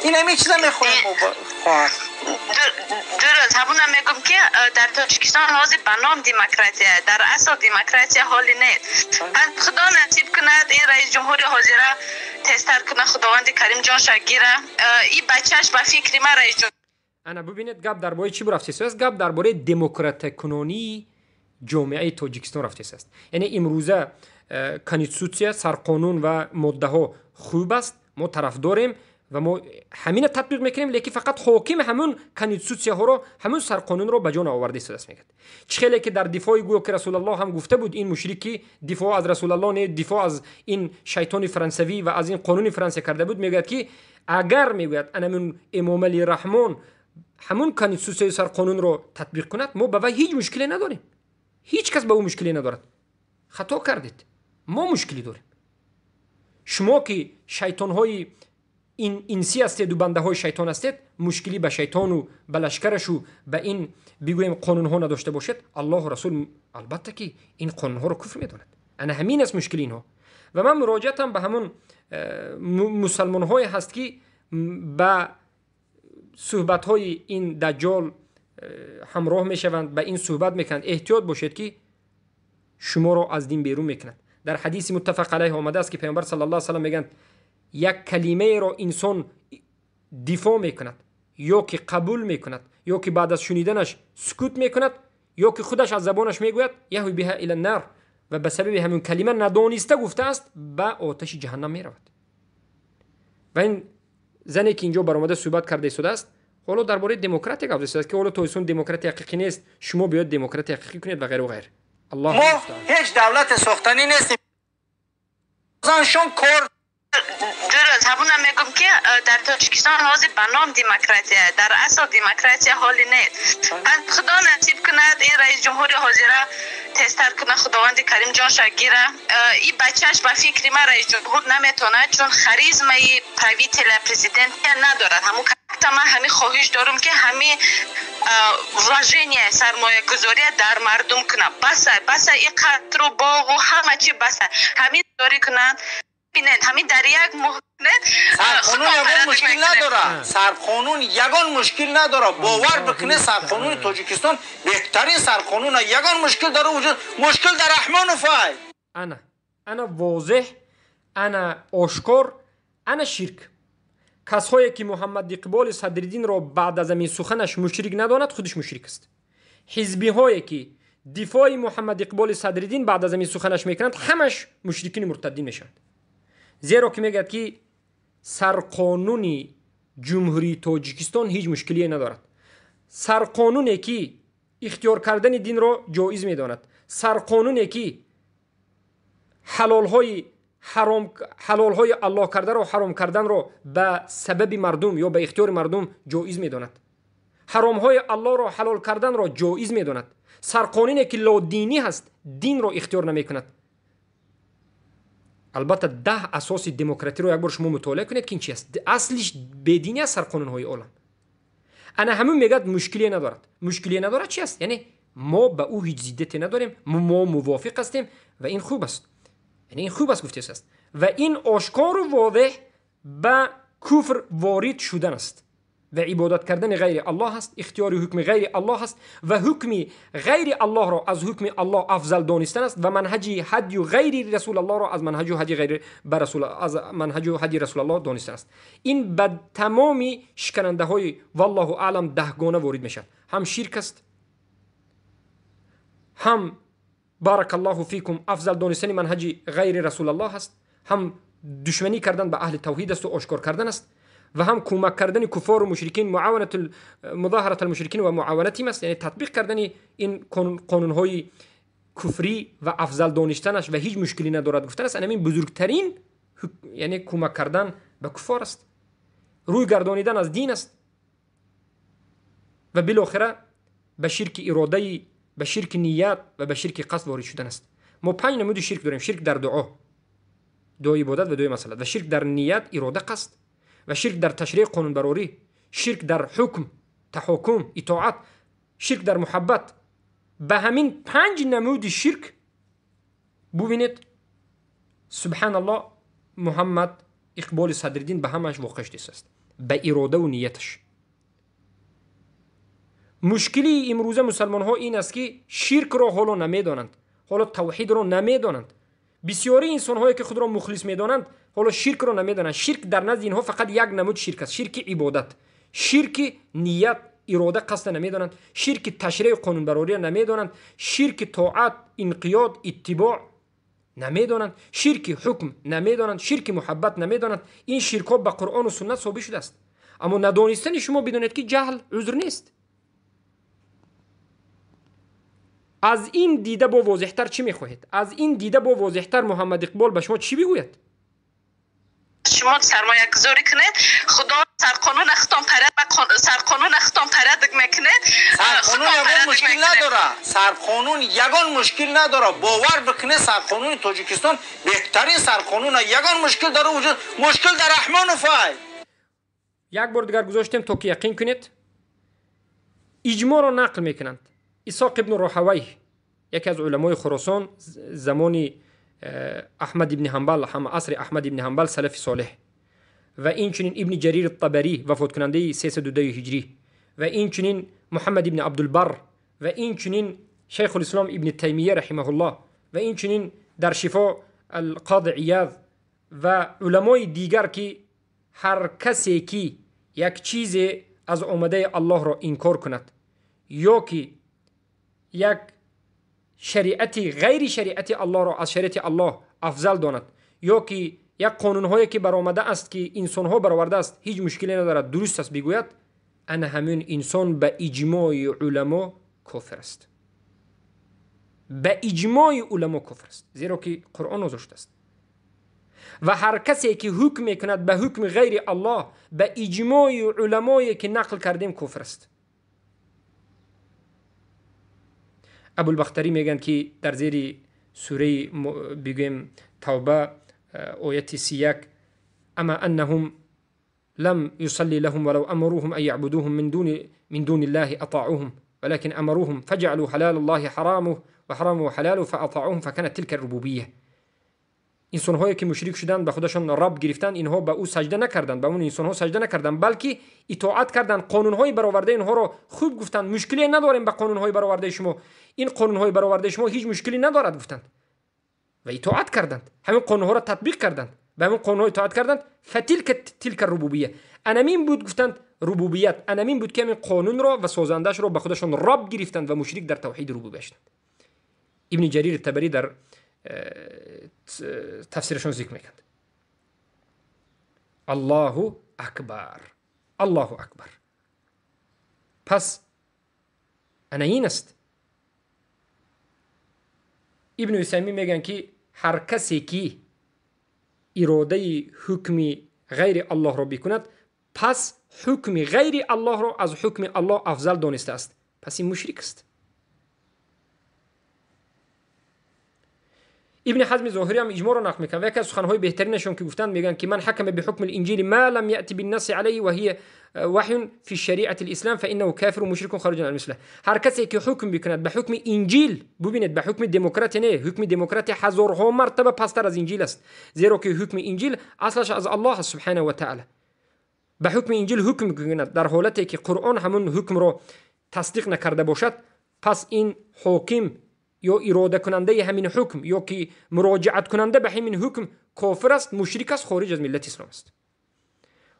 این همین چیزا میخوایم خواهر. درست، همونم میگم که در تاجیکستان حاضر به نام دموکراتی، در اصل دموکراتی حالی نیست. خدا نصیب کند این رئیس جمهور حاضر تستر کنه، خداوند کریم جانش گیره. این بچهش به فکر ما رئیس جمهور. انا ببینید گپ درباره چی رفته است؟ گپ درباره دموکرات کنونی جامعه تاجیکستان رفته است. یعنی امروزه конститутсия، سرقانون و ماده ها خوب است، ما طرف داریم و ما همین تطبیق میکنیم، لیکن فقط حاکم همون конститутсия ها رو، همون سرقانون رو به جان آورده است میگه. چه که در دفاع گویا که رسول الله هم گفته بود این مشرکی دفاع از رسول الله نه، دفاع از این شیطان فرانسوی و از این قانون فرانسه کرده بود، میگه که اگر میگوید انمون امام علی رحمان همون конститутсия سرقانون رو تطبیق کند، ما به وی هیچ مشکلی نداریم، هیچ کس به او مشکلی ندارد. خطا کردید، ما مشکلی داریم. شما که شیطان های این انسی هستید و بنده های شیطان هستید، مشکلی به شیطان و به لشکرش و به این بگوییم قانون ها نداشته باشد، الله و رسول البته که این قانون ها رو کفر میداند. انا همین است مشکل اینها. و من مراجعتم به همون مسلمان های هست که به صحبت های این دجال همراه میشوند، به این صحبت میکنند، احتیاط باشید که شما رو از دین بیرون میکنند. در حدیث متفق علیه آمده است که پیامبر صلی الله علیه و سلم میگن یک کلمه را انسان دفاع میکند، یا که قبول میکند، یا که بعد از شنیدنش سکوت میکند، یا که خودش از زبانش میگوید یهوی بها الی النار، و به سبب همین کلمه ندانسته گفته است به آتش جهنم میرود. و این زنی که اینجا برآمده صحبت کرده ایستاده است، حالا درباره دموکراتی گفته است که حالا تویسون دموکراتی حقیقی نیست، شما بیاید دموکراتی حقیقی کنید و غیره و غیره. الله ما هیچ دولت ساختنی نیستیم. زنشون کار درست، همونم میگم که در تاجیکستان حاضر به نام دموکراتی، در اصل دموکراتی حالی نیست. خدا نصیب کند این رئیس جمهور حاضر تستر کنه، خداوند کریم جانش گیره. این بچهش به فکر ما رئیس جمهور نمیتونه، چون خریزمای правитель президент ندارد. همون من همین خواهش دارم که همین вложение سرمایه گذاری در مردم کنه. بس بس این قطر و باغ و همه چی بس همین داری کنن. ببینید همین در یک ماه سرقانون یگان مشکل نداره، سرقانون یگان مشکل نداره، باور بکنه سرقانون تاجیکستان بهترین سرقانون، یگان مشکل داره وجود مشکل در رحمان و فای. انا واضح، انا آشکار، انا شرک. کسایی که محمد اقبال صدرالدین را بعد از این سخنش مشرک نداند خودش مشرک است. حزبی هایی که دفاع محمد اقبال صدرالدین بعد از این سخنش میکنند همش مشرکین مرتدین میشوند. زیرا که میگه که سرقانون جمهوری تاجیکستان هیچ مشکلی ندارد. سرقانونی که اختیار کردن دین را جایز میداند، Сарқонуне ки ҳалолҳои ҳаром, ҳалолҳои Аллоҳ кардаро ҳаром карданро ба сабаби мардум ё ба ихтиёри мардум ҷоиз медонад, ҳаромҳои Аллоҳро ҳалол карданро ҷоиз медонад. Сарқонуне ки лодинӣ ҳаст, динро ихтиёр намекунад. Албатта 10 асоси демократиро як бор шумо мутолиа кунед, ки ин чи аст. Аслиш бединӣ аст сарқонунҳои олам. Ана ҳамун мегӯяд мушкиле надорад. Мушкиле надорад чи аст? Яъне мо ба ӯ ҳеҷ зиддате надорем, мо мувофиқ ҳастем ва ин хуб аст. Яъне ин хуб аст гуфтааст аст. Ва ин ошкору возеҳ ба куфр ворид шудан аст ва ибодат кардани ғайри Аллоҳ аст, ихтиёри ҳукми ғайри Аллоҳ аст ва ҳукми ғайри Аллоҳро аз ҳукми Аллоҳ афзал донистан аст ва манҳаҷи ҳадю ғайри Расулаллоҳро аз манҳаҷу ҳади ғайри ба расул аз манҳаҷу ҳади Расулаллоҳ донистан аст. Ин ба тамоми шиканандаҳои валлоҳу аълам 10 гона ворид мешавад. Ҳам ширк аст, ҳам баракаллоҳу фикум афзал донистани манҳаҷи ғайри Расулаллоҳ аст, ҳам душманӣ кардан ба аҳли тавҳид аст ва ошкор кардан аст ва ҳам кӯмак кардани куфору мушрикин, муаванату музоҳарат алмушрикин ва муаванатим аст, яъне татбиқ кардани ин қонунҳои куфрӣ ва афзал донистанаш ва ҳеҷ мушкилӣ надорад гуфтан аст. Анамин бузургтарин, яъне кӯмак кардан ба куфор аст, рӯй гардонидан аз дин аст ва билохира ба ширки иродаи, ба ширки ният ва ба ширки қасд ворид шудан аст. Мо 5 намуди ширк дорем: ширк дар дуо, дуои ибодат ва дуои масъалат, ва ширк дар ният, ирода, қасд, ва ширк дар ташриъ, қонунбарорӣ, ширк дар ҳукм, таҳокум, итоат, ширк дар муҳаббат. Ба ҳамин 5 намуди ширк бубинед, субҳаналлоҳ, Муҳаммад Иқболи Садриддин ба ҳамааш воқеъ шудааст, ба иродаву нияташ. Мушкилии имрӯза мусалмонҳо ин аст, ки ширкро ҳоло намедонанд, ҳоло тавҳидро намедонанд. Бисёри инсонҳое, ки худро мухлис медонанд, ҳоло ширкро намедонанд. Ширк дар назди инҳо фақат як намуд ширк аст: ширки ибодат. Ширки ният, ирода, қасда намедонанд, ширки ташриъ, қонунбарория намедонанд, ширки тоат, инқиёд, иттибоъ намедонанд, ширки ҳукм намедонанд, ширки муҳаббат намедонанд. Ин ширкҳо ба Қуръону суннат собит шудааст. Аммо надонистани шумо, бидонед, ки ҷаҳл узр нест. Аз ин дида бо возеҳтар чӣ мехоҳед? Аз ин дида бо возеҳтар Муҳаммад Иқбол ба шумо чӣ бигӯяд? Шумо сармоягузорӣ кунед, худо сарқонун худтон сарқонун худтон порядок мекунед. Сарқонун ягон мушкил надора, сарқонун ягон мушкил надора. Бовар бикунед, сарқонуни Тоҷикистон беҳтарин сарқонуна, ягон мушкил дар вуҷуд, мушкил дар Раҳмонов ай. Як бор дигар гузоштем, то ки яқин кунед. Иҷмоъро нақл мекунанд. Исоқ ибну Роҳавайҳ, яке аз уламои Хуросон, замони Аҳмад ибни Ҳамбал, ҳам асри Аҳмад ибни Ҳамбал, салафи солеҳ, ва инчунин Ибни Ҷарир Табарӣ, вафоткунандаи 302 ҳиҷрӣ, ва инчунин Муҳаммад ибни Абдулбар, ва инчунин Шайхулислом Ибни Таймия раҳимаҳуллоҳ, ва инчунин дар Шифо Алқоди Ияз ва уламои дигар, ки ҳар касе ки як чизе аз омадаи Аллоҳро инкор кунад ё ки як шариати ғайри шариати Аллоҳро аз шариати Аллоҳ афзал донад ё ки як қонунҳое ки баромада аст, ки инсонҳо баровардааст, ҳеҷ мушкиле надорад, дуруст аст бигӯяд, ана ҳамин инсон ба иҷмои уламо кофир аст. Ба иҷмои уламо кофир аст, зеро ки Қуръон нозил шудааст. Ва ҳар касе ки ҳукм мекунад ба ҳукми ғайри Аллоҳ, ба иҷмои уламое ки нақл кардем, кофир аст. Абулбахтарӣ мегӯянд, ки дар зери сураи, бигӯем, Тавба, ояти 31: أما أنهم لم يصلي لهم ولو أمروهم أن يعبدوهم من دون الله أطاعوهم، ولكن أمروهم فجعلوا حلال الله حرامه وحرامه حلاله فأطاعوهم فكانت تلك الربوبية. Инсонҳое ки мушрик шуданд, ба худашон раб гирифтанд, инҳо ба ӯ саҷда накарданд, ба он инсонҳо саҷда накарданд, балки итоат карданд. Қонунҳои баровардаи инҳоро хуб гуфтанд, мушкиле надорем ба қонунҳои баровардаи шумо, ин қонунҳои баровардаи шумо ҳеҷ мушкиле надорад гуфтанд ва итоат карданд, ҳамин қонунҳоро татбиқ карданд, ба ҳамин қонунҳо итоат карданд. فتلك تلك الربوبية, анамин буд, гуфтанд, рубубият, анамин буд, ки ҳамин қонунро ва созандаашро ба худашон раб гирифтанд ва мушрик дар тавҳиди рубубия шуданд. Ибни Ҷарир Табарӣ дар тафсирашон зикр мекунад. Аллоҳу акбар, Аллоҳу акбар! Пас ана ин аст. Ибн Усаймин мегӯянд, ки ҳар касе ки иродаи ҳукми ғайри Аллоҳро бикунад, пас ҳукми ғайри Аллоҳро аз ҳукми Аллоҳ афзал донистааст, пас ин мушрик аст. Ибн Ҳазми Зоҳирӣ ҳам иҷмоъро нақл мекунад ва яке аз суханҳои беҳтаринашон ки гуфтанд, мегӯянд ки ман ҳакама биҳукми الإنجيل ما لم يأت بالنص عليه وهي وحي في شريعة الإسلام فإنه كافر مشرك خارج عن الملة. ҳар касе ки ҳукм бикунад ба ҳукми Инҷил, бубинед, ба ҳукми демократия не, ҳукми демократия ҳазорҳо мартаба пасттар аз Инҷил аст, зеро ки ҳукми Инҷил аслаш аз Аллоҳ аст субҳанаҳу ва таъала. Ба ҳукми Инҷил ҳукм бикунад дар ҳолате ки Қуръон ҳамон ҳукмро тасдиқ накарда бошад, пас ин ҳоким ё иродакунандаи ҳамин ҳукм ё ки муроҷиаткунанда ба ҳамин ҳукм кофир аст, мушрик аст, хориҷ аз миллати ислом аст.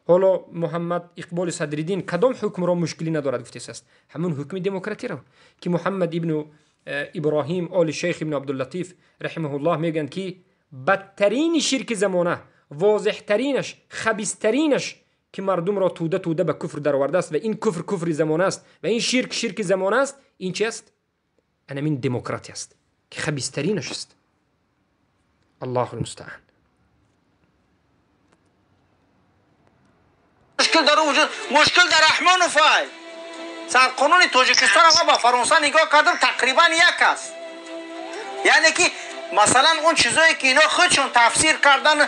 Ҳоло Муҳаммад Иқболи Садриддин кадом ҳукмро мушкилӣ надорад гуфтааст? Ҳамон ҳукми демократиро ки Муҳаммад ибну Иброҳим оли шейх ибну Абдуллатиф раҳимаҳуллоҳ мегӯянд, ки бадтарини ширки замона, возеҳтаринаш, хабистаринаш ки мардумро тӯда тӯда ба куфр даровардааст ва ин куфр куфри замона аст ва ин ширк ширки замона аст, ин чи аст? Анамин демократия аст ки хабистаринаш аст. Аллоҳу мустаан. Мушкил дар вуҷуд, мушкил дар Раҳмонов ай. Сарқонуни Тоҷикистон ма ба Фаронса нигоҳ кардам, тақрибан як аст. Яъне ки масалан он чизое ки ино худшон тафсир кардан,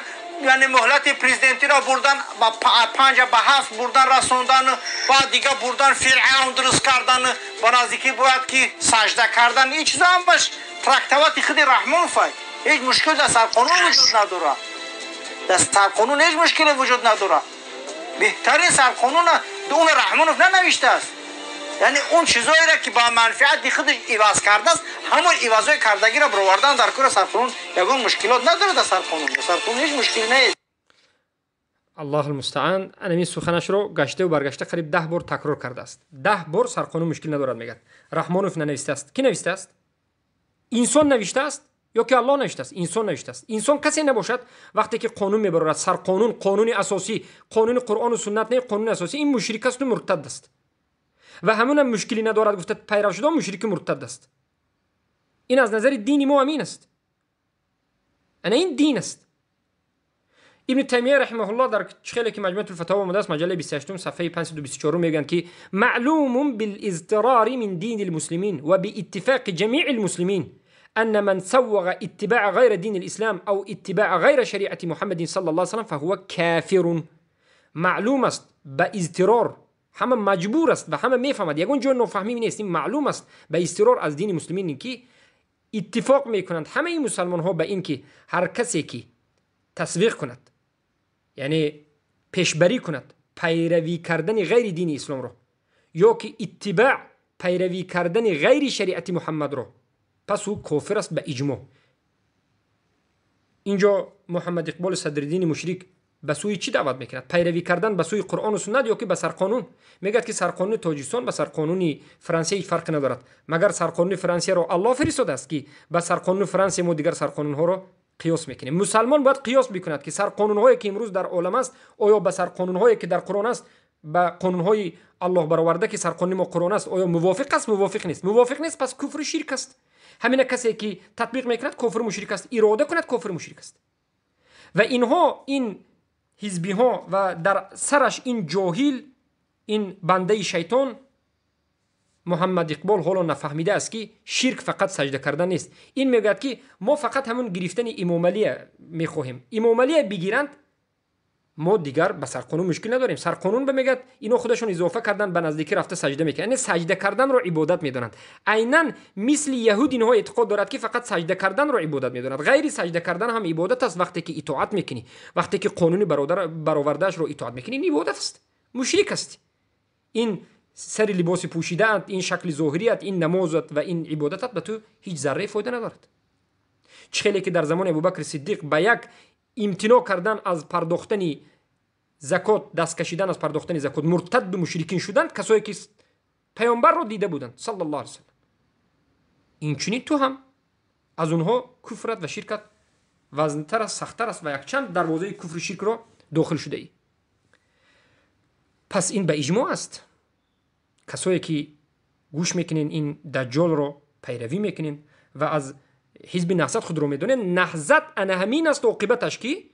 яъне муҳлати президентиро бурдан ба 5 ба 7 бурдан расондан, баъд дига бурдан Фиръавн дуруст кардан, ба наздикӣ бояд ки сажда кардан, ин чизо ҳамаш трактовати худи Раҳмонов ай. Ҳеҷ мушкил дар сарқонун вуҷуд надорад. Дар сарқонун ҳеҷ мушкиле вуҷуд надорад. Беҳтарин сарқонуна он Раҳмонов нанавиштааст. Яъне он чизоеро ки ба манфиати худаш иваз кардааст, ҳамон ивазҳои кардагиро баровардан дар кори сарқонун ягон мушкилот надорад. Дар сарқонун, дар сарқонун ҳеҷ мушкиле нест. Аллоҳу мустаан. Анамин суханашро гаштаву баргашта қариб 10 бор такрор кардааст. 10 бор сарқонун мушкил надорад мегӯяд. Раҳмонов нанавистааст. Кӣ навистааст? Инсон навиштааст ё ки Аллоҳ навиштааст? Инсон навиштааст. Инсон касе набошад вақте ки қонун мебарорад, сарқонун, қонуни асосӣ, қонуни Қуръону суннат не, қонуни асосӣ, ин мушрик асту муртад аст. Ва ҳамонам мушкилӣ надорад гуфта пайрав шуда мушрики муртад аст. Ин аз назари дини мо ҳамин аст. Ана ин дин аст. Ибн Таймия раҳимаҳуллоҳ дар хеле ки Маҷмӯатул Фатаво омадааст, маҷаллаи 28 сафҳаи 524 мегӯянд ки маълумун билизтирари мин дини лмуслимин ва бииттифоқи ҷамии лмуслимин أن من سوغ اتباع غير دين الإسلام أو اتباع غير شريعة محمد صلى الله عليه وسلم فهو كافر. معلوم است با اضطرار، همه مجبور است و همه میفهمد، یگون جور نفهمی نیست، این معلوم است به اضطرار از دین مسلمین که اتفاق میکنند همه مسلمان ها به این که هر کسی که تسویق کند، یعنی پیشبری کند پیروی کردن غیر دین اسلام رو، یا که اتباع پیروی کردن غیر شریعت محمد رو، پس او کافر است به اجماع. اینجا محمد اقبال صدرالدین مشرک به سوی چی دعوت میکند؟ پیروی کردن به سوی قرآن و سنت یا که به سرقانون؟ میگه که سرقانون تاجیکستان به سرقانون فرانسه هیچ فرق ندارد، مگر سرقانون فرانسه را الله فرستاده است که به سرقانون فرانسه ما دیگر سرقانون ها را قیاس میکنیم. مسلمان باید قیاس بکند که سرقانون هایی که امروز در عالم است آیا به سرقانون هایی که در قرآن است، به قانون های الله برآورده که سرقانون ما قرآن است، آیا موافق است؟ موافق نیست. موافق نیست، پس کفر و شرک است. همین کسی که تطبیق میکند کفر مشرک است، اراده کند کفر مشرک است. و اینها، این حزبی ها و در سرش این جاهل، این بنده شیطان محمد اقبال حالا نفهمیده است که شرک فقط سجده کردن نیست. این میگوید که ما فقط همون گرفتن امام علی میخواهیم، امام علی بگیرند ما دیگر به سرقانون مشکل نداریم. سرقانون به میگد اینا خودشون اضافه کردن، به نزدیکی رفته سجده میکنن، یعنی سجده کردن رو عبادت میدونند. عینا مثل یهود اینها اعتقاد دارد که فقط سجده کردن رو عبادت میدونند، غیر سجده کردن هم عبادت است. وقتی که اطاعت میکنی، وقتی که قانون برآوردهش رو اطاعت میکنی، این عبادت است، مشرک است. این سر لباس پوشیده، این شکل ظاهریت، این نمازت و این عبادتت به تو هیچ ذره فایده ندارد. چه که در زمان ابوبکر صدیق به یک امتناع کردن از پرداختن زکات، دست کشیدن از پرداختن زکات، مرتد و مشرکین شدند کسایی که پیامبر رو دیده بودند صلی الله علیه و سلم. این چنین تو هم از اونها کفرت و شرکت وزنتر است، سختتر است و یک چند دروازه کفر و شرک را داخل شده ای. پس این به اجماع است. کسایی که گوش میکنین این دجال رو پیروی میکنین و از ҳизби Наҳзат худро медонед, Наҳзат ана ҳамин аст оқибаташ ки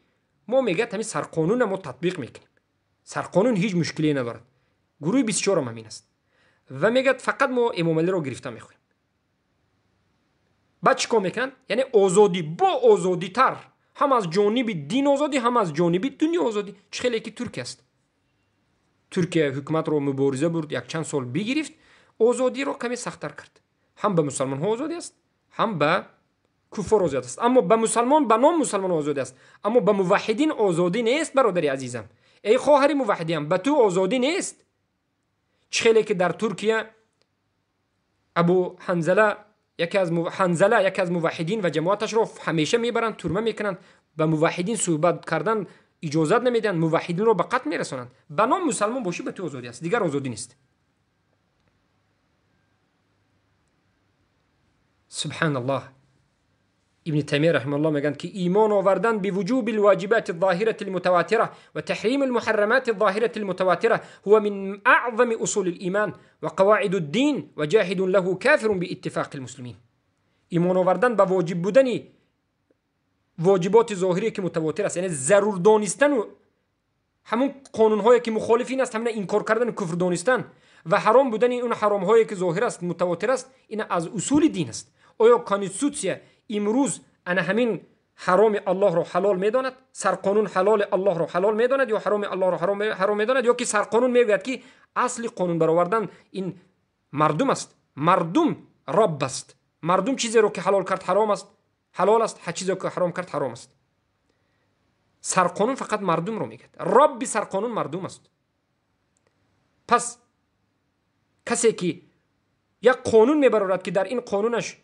мо мегӯяд ҳамин сарқонуна мо татбиқ мекунем. Сарқонун ҳеҷ мушкиле надорад. Гурӯҳи 24 ҳамин аст. Ва мегӯяд фақат мо Эмомалиро гирифта мехоҳем. Баъд чӣ кор мекунанд? Яъне озодӣ бо озодитар, ҳам аз ҷониби дин озодӣ, ҳам аз ҷониби дунё озодӣ. Чӣ хеле ки Туркия аст. Туркия ҳукуматро мубориза бурд, якчанд сол бигирифт, озодиро каме сахттар кард. Ҳам ба мусалмонҳо озодӣ аст, ҳам ба куффор озодӣ аст. Аммо ба мусалмон, ба ном мусалмон озодӣ аст. Аммо ба муваҳҳидин озодӣ нест, бародари азизам. Эй хоҳари муваҳҳидиам, ба ту озодӣ нест. Чӣ хеле ки дар Туркия Абу Ҳанзала, яке аз Ҳанзала, яке аз муваҳҳидин ва ҷамоаташро ҳамеша мебаранд, турма мекунанд, ба муваҳҳидин суҳбат кардан иҷозат намедиҳанд, муваҳҳидинро ба қатл мерасонанд. Ба ном мусалмон бошӣ, ба ту озодӣ аст, дигар озодӣ нест. Субҳаналлоҳ. ابن تيمية رحمه الله میگن که ایمان آوردن به وجوب الواجبات الظاهرة المتواترة وتحريم المحرمات الظاهرة المتواترة هو من أعظم أصول الإيمان وقواعد الدين وجاحد له كافر باتفاق المسلمين. ایمان آوردن به واجب بودن واجبات ظاهری که متواتر است، یعنی ضرور دانستن و همون قانون‌هایی که مخالفین است همون انکار کردن و کفر دانستن و حرام بودن اون حرام‌هایی که ظاهر است متواتر است، این از اصول دین است. آیا کانستیتوسیا امروز انا همین حرام الله رو حلال میداند؟ سرقانون حلال الله رو حلال میداند یا حرام الله رو حرام میداند؟ یا که سرقانون میگوید که اصل قانون برآوردن این مردم است، مردم رب است، مردم چیزی رو که حلال کرد حرام است، حلال است، هر چیزی که حرام کرد حرام است. سرقانون فقط مردم رو میگه، رب سرقانون مردم است. پس کسی که یک قانون میبرارد که در این قانونش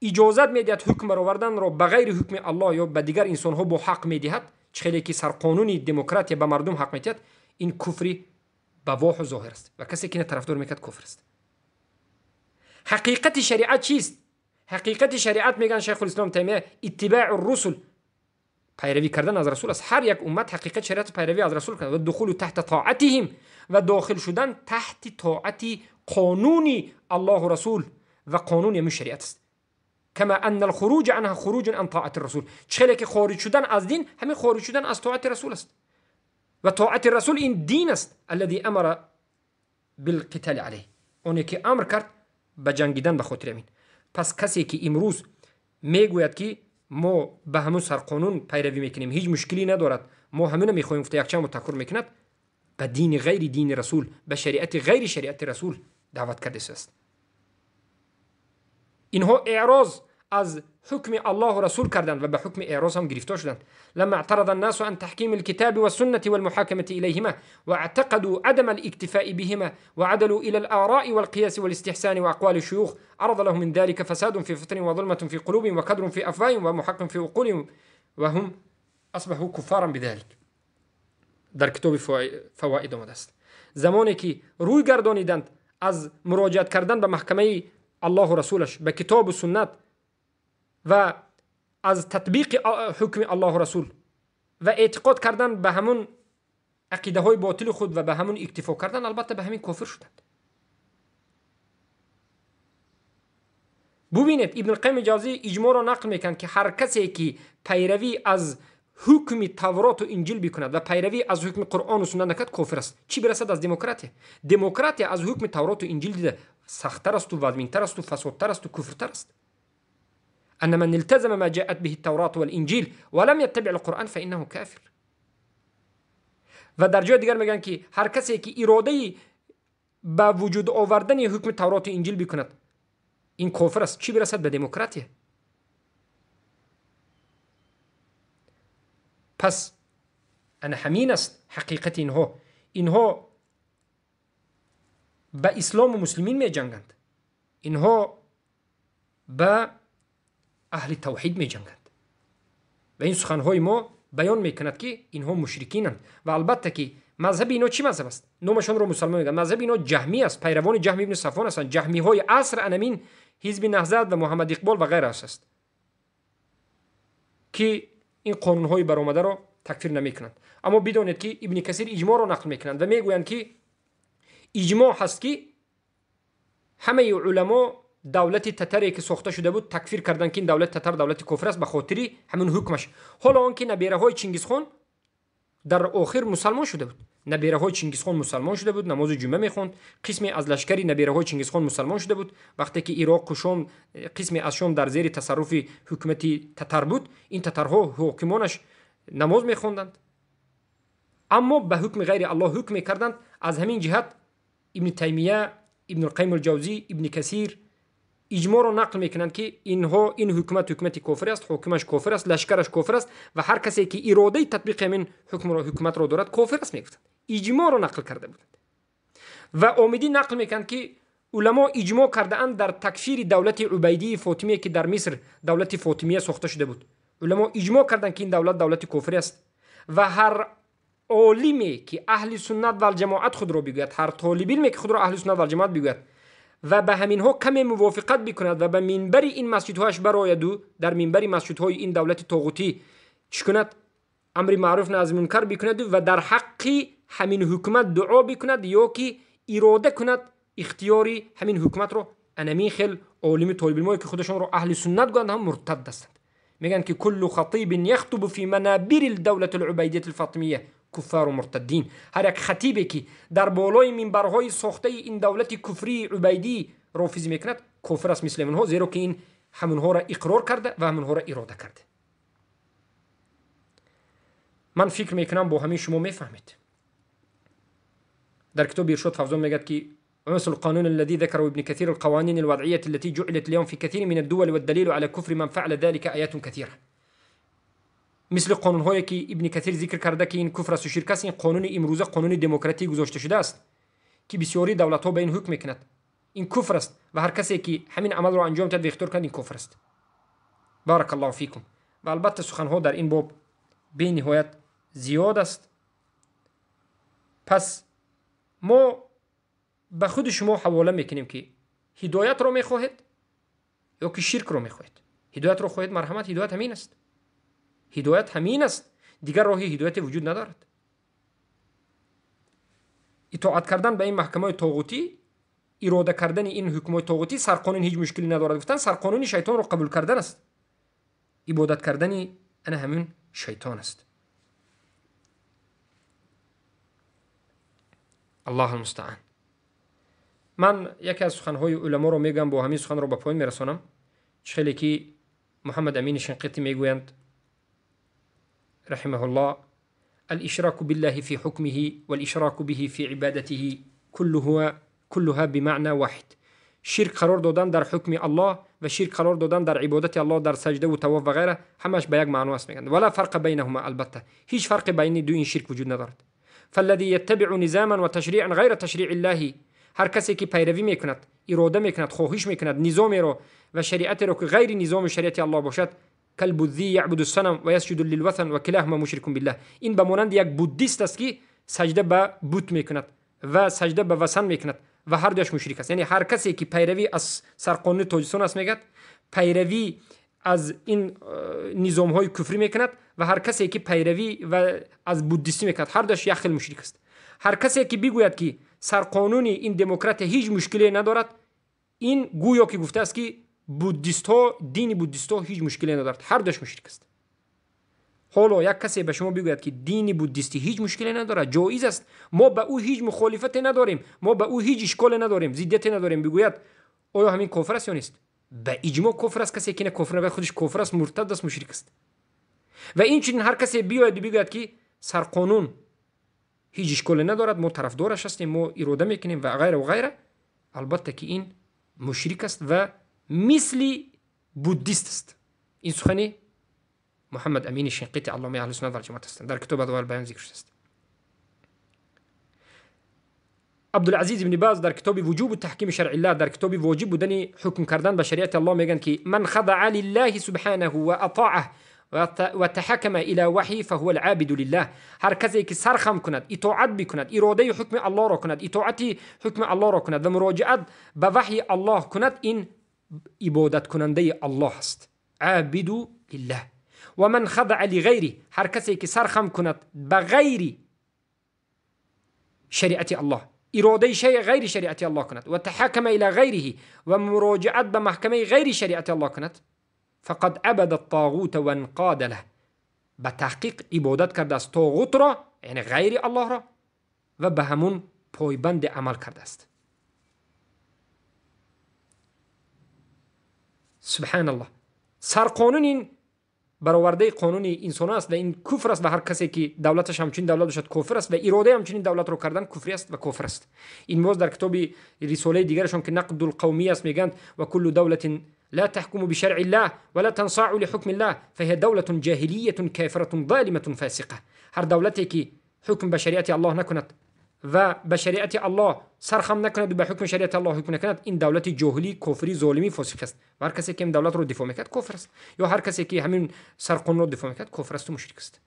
اجازت میدهد حکم برآوردن را به غیر حکم الله یا به دیگر انسان ها با حق میدهد، چه که سرقانون دموکراتی به مردم حق میدهد، این کفری بواح و ظاهر است و کسی که طرفدار میکرد کفر است. حقیقت شریعت چیست؟ حقیقت شریعت میگن شیخ الاسلام تیمیه اتباع الرسل، پیروی کردن از رسول است. هر یک امت حقیقت شریعت پیروی از رسول کرد و دخول تحت طاعتهم و داخل شدن تحت طاعت قانون الله و رسول و قانون همین شریعت است. كما أن الخروج عنها خروج عن طاعة الرسول. چخیلی که خارج شدن از دین همین خارج شدن از طاعت رسول است و طاعت رسول این دین است الذي امر بالقتال عليه، اونی که امر کرد به جنگیدن به خاطر امین. پس کسی که امروز میگوید که ما به همون سرقانون پیروی میکنیم، هیچ مشکلی ندارد، ما همون میخوایم، گفته یکچند تکرار میکند، به دین غیر دین رسول، به شریعت غیر شریعت رسول دعوت کرده است. اینها اعراض از حکم الله و رسول کردند و به حکم اعراض هم گرفتار شدند. لما اعترض الناس عن تحكيم الكتاب والسنة والمحاكمة إليهما واعتقدوا عدم الاكتفاء بهما وعدلوا إلى الآراء والقياس والاستحسان وأقوال الشيوخ، عرض لهم من ذلك فساد في فطر وظلمة في قلوبهم وكدر في أفواههم ومحق في عقولهم وهم أصبحوا كفارا بذلك. در کتاب فواید آمده است. زمانی که روی گردانیدند از مراجعت کردن به محکمه الله و رسولش، به کتاب و سنت و از تطبیق حکم الله و رسول و اعتقاد کردن به همون عقیده های باطل خود و به همون اکتفا کردن، البته به همین کافر شدند. ببینید ابن القیم جوزی اجماع را نقل میکند که هر کسی که پیروی از حکم تورات و انجیل بکند و پیروی از حکم قرآن و سنت نکند کافر است. چی برسد از دموکراتی؟ دموکراتی از حکم تورات و انجیل دیده سخت‌تر است و وزمین‌تر است و فسادتر است و کفرتر است. أن من التزم ما جاءت به التوراة والإنجيل ولم يتبع القرآن فإنه كافر. و در جای دیگر میگن که هر کسی که اراده به وجود آوردن حکم تورات و انجیل بکند این کافر است. چی برسد به دموکراتی؟ پس انا همین است حقیقت اینها. اینها به اسلام و مسلمین می جنگند، اینها به اهل توحید می جنگند و این سخنهای ما بیان میکند که اینها مشرکینند. و البته که مذهب اینا چی مذهب است؟ نامشان رو مسلمان میگن. مذهب اینا جهمی است، پیروان جهمی ابن صفوان هستند. جهمی های عصر انمین حزب نهضت و محمد اقبال و غیره است که این قانون های برآمده را تکفیر نمیکنند. اما بدانید که ابن کثیر اجماع را نقل میکنند و میگویند که اجماع هست که همه علما давлати татаре ки сохта шуда буд такфир карданд, ки ин давлати татар давлати кофир аст ба хотири ҳамин ҳукмаш. Ҳоло он ки набераҳои Чингизхон дар охир мусалмон шуда буд, набераҳои Чингизхон мусалмон шуда буд, намози ҷумъа мехонд, қисме аз лашкари набераҳои Чингизхон мусалмон шуда буд. Вақте ки Ироқу Шом, қисме аз Шом дар зери тасарруфи ҳукумати татар буд, ин татарҳо ҳокимонаш намоз мехонданд, аммо ба ҳукми ғайри Аллоҳ ҳукм мекарданд. Аз ҳамин ҷиҳат Ибни Таймия, Ибнулқайим алҷавзӣ, Ибни Касир иҷмоъро нақл мекунанд, ки инҳо ин ҳукумат ҳукумати кофир аст, ҳокимаш кофир аст, лашкараш кофир аст ва ҳар касе ки иродаи татбиқи ҳамин ҳукмро ҳукуматро дорад кофир аст мегуфтанд. Иҷмоъро нақл карда буданд. Ва Омидӣ нақл мекунанд, ки уламо иҷмоъ кардаанд дар такфири давлати Убайдии Фотимия, ки дар Миср давлати Фотимия сохта шуда буд. Уламо иҷмоъ карданд, ки ин давлат давлати кофир аст ва ҳар олиме ки аҳли суннат валҷамоат худро бигӯяд, ҳар толибилме ки худро аҳли суннат валҷамоат бигӯяд ва ба ҳаминҳо каме мувофиқат бикунад ва ба минбари ин масҷидҳояш барояду дар минбари масҷидҳои ин давлати тоғутӣ чӣ кунад? Амри маъруф наҳй аз мункар бикунад ва дар ҳаққи ҳамин ҳукумат дуо бикунад ё ки ирода кунад ихтиёри ҳамин ҳукуматро, анамин хел олими толибилмое ки худашонро аҳли суннат гӯянд ҳам муртад ҳастанд. Мегӯянд, ки куллу хатибин яхтубу фи манабири давлати лубайдияти лфатимия куффару муртаддин. Ҳар як хатибе ки дар болои минбарҳои сохтаи ин давлати куфрии убайдӣ рофизӣ мекунад, кофир аст мисли онҳо, зеро ки ин ҳамонҳоро иқрор карда ва ҳамонҳоро ирода карда. Ман фикр мекунам, бо ҳамин шумо мефаҳмед. Дар китоби Иршод Фавзон мегӯяд, ки ومثل القانون الذي ذكره ابن كثير القوانين الوضعية التي جعلت اليوم في كثير من الدول، والدليل على كفر من فعل ذلك آيات كثيرة. مثل قانون‌هایی که ابن کثیر ذکر کرده که این کفر است و شرک است، این قانون امروزه قانون دموکراتی گذاشته شده است که بسیاری دولت‌ها به این حکم میکند. این کفر است و هر کسی که همین عمل را انجام داد و اختیار کند این کفر است. بارک الله فیکم. و البته سخن‌ها در این باب بی نهایت زیاد است. پس ما به خود شما حواله میکنیم که هدایت رو میخواهید یا که شرک رو میخواهید. هدایت رو خواهید، مرحمت، هدایت همین است. هدایت همین است، دیگر راهی هدایت وجود ندارد. اطاعت کردن به این محکمه طاغوتی، اراده کردن این حکم‌های طاغوتی، سرقانون هیچ مشکلی ندارد گفتن، سرقانون شیطان رو قبول کردن است. عبادت کردن انا همین شیطان است. الله المستعان. من یکی از سخنهای علما رو میگم، با همین سخن رو به پایان میرسانم. خیلی که محمد امین شنقیطی میگویند رحمه الله: الاشراك بالله في حكمه والاشراك به في عبادته كلها بمعنى واحد. شرک قرار دادن در حکم الله و شرک قرار دادن در عبادت الله، در سجده و طواف و غیره، همش به یک معنا است میگن. ولا فرق بینهما، البته هیچ فرق بین دو این شرک وجود ندارد. فالذي يتبع نظاما وتشريعا غير تشريع الله، هر کسی که پیروی میکند، اراده میکند، خواهش میکند نظامی را و شریعت را که غیر نظام شریعت الله باشد، کالبوذی یعبد الصنم و یسجد للوثن و کلاهما مشرک بالله. این به مانند یک بودیست است که سجده به بت میکند و سجده به وثن میکند و هر دوش مشرک است. یعنی هر کسی که پیروی از سرقانون تاجستان است میگد، پیروی از این نظام های کفری میکند و هر کسی که پیروی و از بودیستی میکند، هر دوش یک خیل مشرک است. هر کسی که بگوید که سرقانون این دموکرات هیچ مشکلی ندارد، این گویا که گفته است که بودیست ها، دین بودیست ها هیچ مشکلی ندارد، هر دوش مشرک است. حالا یک کسی به شما بگوید که دین بودیستی هیچ مشکلی ندارد، جایز است، ما به او هیچ مخالفت نداریم، ما به او هیچ اشکال نداریم، ضدیت نداریم، بگوید آیا همین کافر است یا نیست؟ به اجماع کفر است. کسی که نه کفر نگوید خودش کافر است، مرتد است، مشرک است. و این چنین هر کسی بیاید و بگوید که سرقانون هیچ اشکالی ندارد، ما طرفدارش هستیم، ما اراده میکنیم و غیره و غیره، البته که این مشرک است و مثل بودیست است. این سخنی محمد امین شنقیطی علامه اهل سنت و جماعت هستند، در کتاب اضواء البیان ذکر شده است. عبدالعزیز بن باز در کتاب وجوب تحکیم شرع الله، در کتاب واجب بودن حکم کردن به شریعت الله میگن که من خضع لله سبحانه و اطاعه و تحکم الى وحی فهو العابد لله. هر کسی که سرخم کند، اطاعت بکند، اراده حکم الله را کند، اطاعت حکم الله را کند و مراجعت به وحی الله کند، این عبادت کننده الله است، عابد لله. و من خضع لغیره، هر کسی که سرخم کند به غیر شریعت الله، اراده شیء غیر شریعت الله کند و تحاکم الى غیره و مراجعت به محکمه غیر شریعت الله کند، فقد عبد الطاغوت وانقاد له، به تحقیق عبادت کرده است طاغوت را، یعنی غیر الله را، و به همون پایبند عمل کرده است. سبحان الله. سرقانون این برآورده قانون انسان است و این کفر است و هر کسی که دولتش همچنین دولت باشد کفر است و اراده همچنین دولت رو کردن کفری است و کفر است. این موضوع در کتاب رساله دیگرشون که نقد القومی است میگند و کل دولت لا تحكم بشرع الله ولا تنصاع لحكم الله فهي دولة جاهلية كافرة ظالمة فاسقة. هر دولتی که حکم به شریعت الله نکند و به شریعت الله سرخم نکند و به حکم شریعت الله حکم نکند، این دولت جاهلی کفری ظالمی فاسق است و هر کسی که این دولت رو دفاع میکند کفر است، یا هر کسی که همین سرقانون رو دفاع میکند کفر است و مشرک است.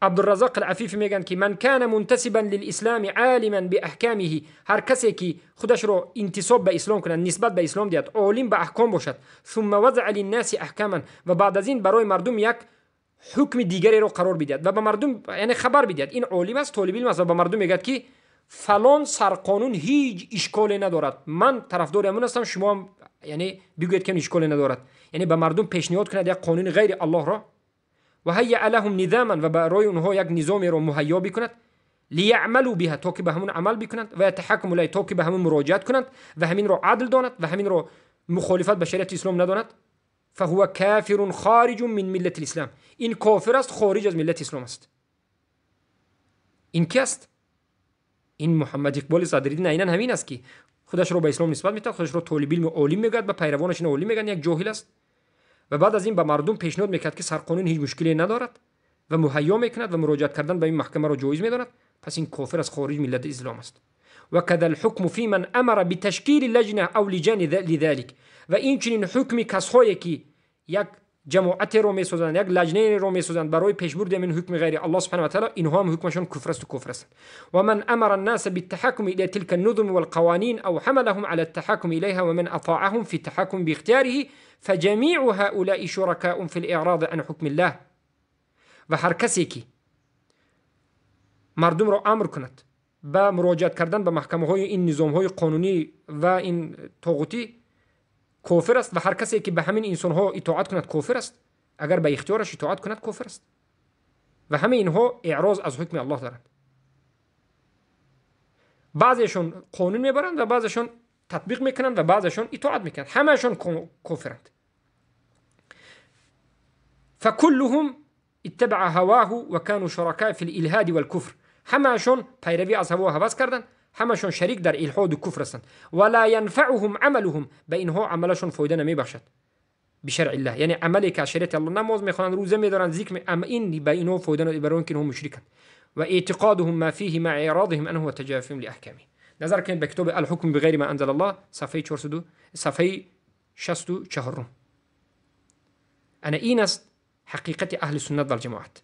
عبدالرزاق العفیفی میگن که من کان منتسبا للاسلام عالما باحکامه، هر کسی که خودش رو انتساب به اسلام کند، نسبت به اسلام دهد، عالم به احکام باشد، ثم وضع للناس احکاما، و بعد از این برای مردم یک حکم دیگری رو قرار بدهد و به مردم یعنی خبر بدهد، این عالم است، طالب علم است و به مردم میگه که فلان سرقانون هیچ اشکالی ندارد، من طرفدار همون هستم، شما هم یعنی بگویید که اشکالی ندارد، یعنی به مردم پیشنهاد کند یک قانون غیر الله را، و هیأ لهم نظاما، و برای اونها یک نظامی رو مهیا بکند، لیعملوا بها، تا که به همون عمل بکنند، و یتحکموا الیه، تا که به همون مراجعت کنند و همین رو عدل داند و همین رو مخالفت به شریعت اسلام نداند، فهو کافر خارج من ملت الاسلام، این کافر است، خارج از ملت اسلام است. این کی است؟ این محمد اقبال صدرالدین عینا همین است که خودش رو به اسلام نسبت میده، خودش رو طالب علم عالم میگه، به پیروانش عالم میگن، یک جاهل است و بعد از این به مردم پیشنهاد میکرد که سرقانون هیچ مشکلی ندارد و مهیا میکند و مراجعت کردن به این محکمه را جایز میداند، پس این کافر از خارج ملت اسلام است. و کذا الحکم فی من امر بتشکیل لجنه او لجان لذلك، و این چنین حکم کسایی که یک جماعت رو میسازند، یک لجنه رو میسازند برای پیشبرد من حکم غیر الله سبحانه و تعالی، اینها هم حکمشون کفر است و کفر است. و من امر الناس بالتحكم الى تلك النظم والقوانين او حملهم على التحكم اليها ومن اطاعهم في التحكم باختياره فجميع هؤلاء شركاء في الاعراض عن حكم الله. و هر کسی که مردم را امر کند به مراجعت کردن به محکمه های این نظام های قانونی و این طاغوتی کافر است و هر کسی که به همین انسان ها اطاعت کند کافر است، اگر به اختیارش اطاعت کند کافر است و همه اینها اعراض از حکم الله دارند. بعضیشون قانون میبرند و بعضیشون تطبیق میکنند و بعضیشون اطاعت میکنند، همهشون کافرند. فكلهم اتبع هواه وكانوا شركاء في الالحاد والكفر، همهشون پیروی از هوا و هوس کردند، همشون شریک در الحاد و کفر هستند. ولا ينفعهم عملهم، به اینها عملشون فایده نمیبخشد بشرع الله، یعنی عملی که از شریعت الله نماز میخوانند، روزه میدارند، ذکر این به اینها فایده نداره، برای اینکه اینها مشرکند. و اعتقادهم ما فيه مع اعراضهم عنه وتجافيهم لاحکامه. نظر کنید به کتاب الحکم بغیر ما انزل الله صفحه 402 صفحه 64. انا این است حقیقت اهل سنت والجماعت.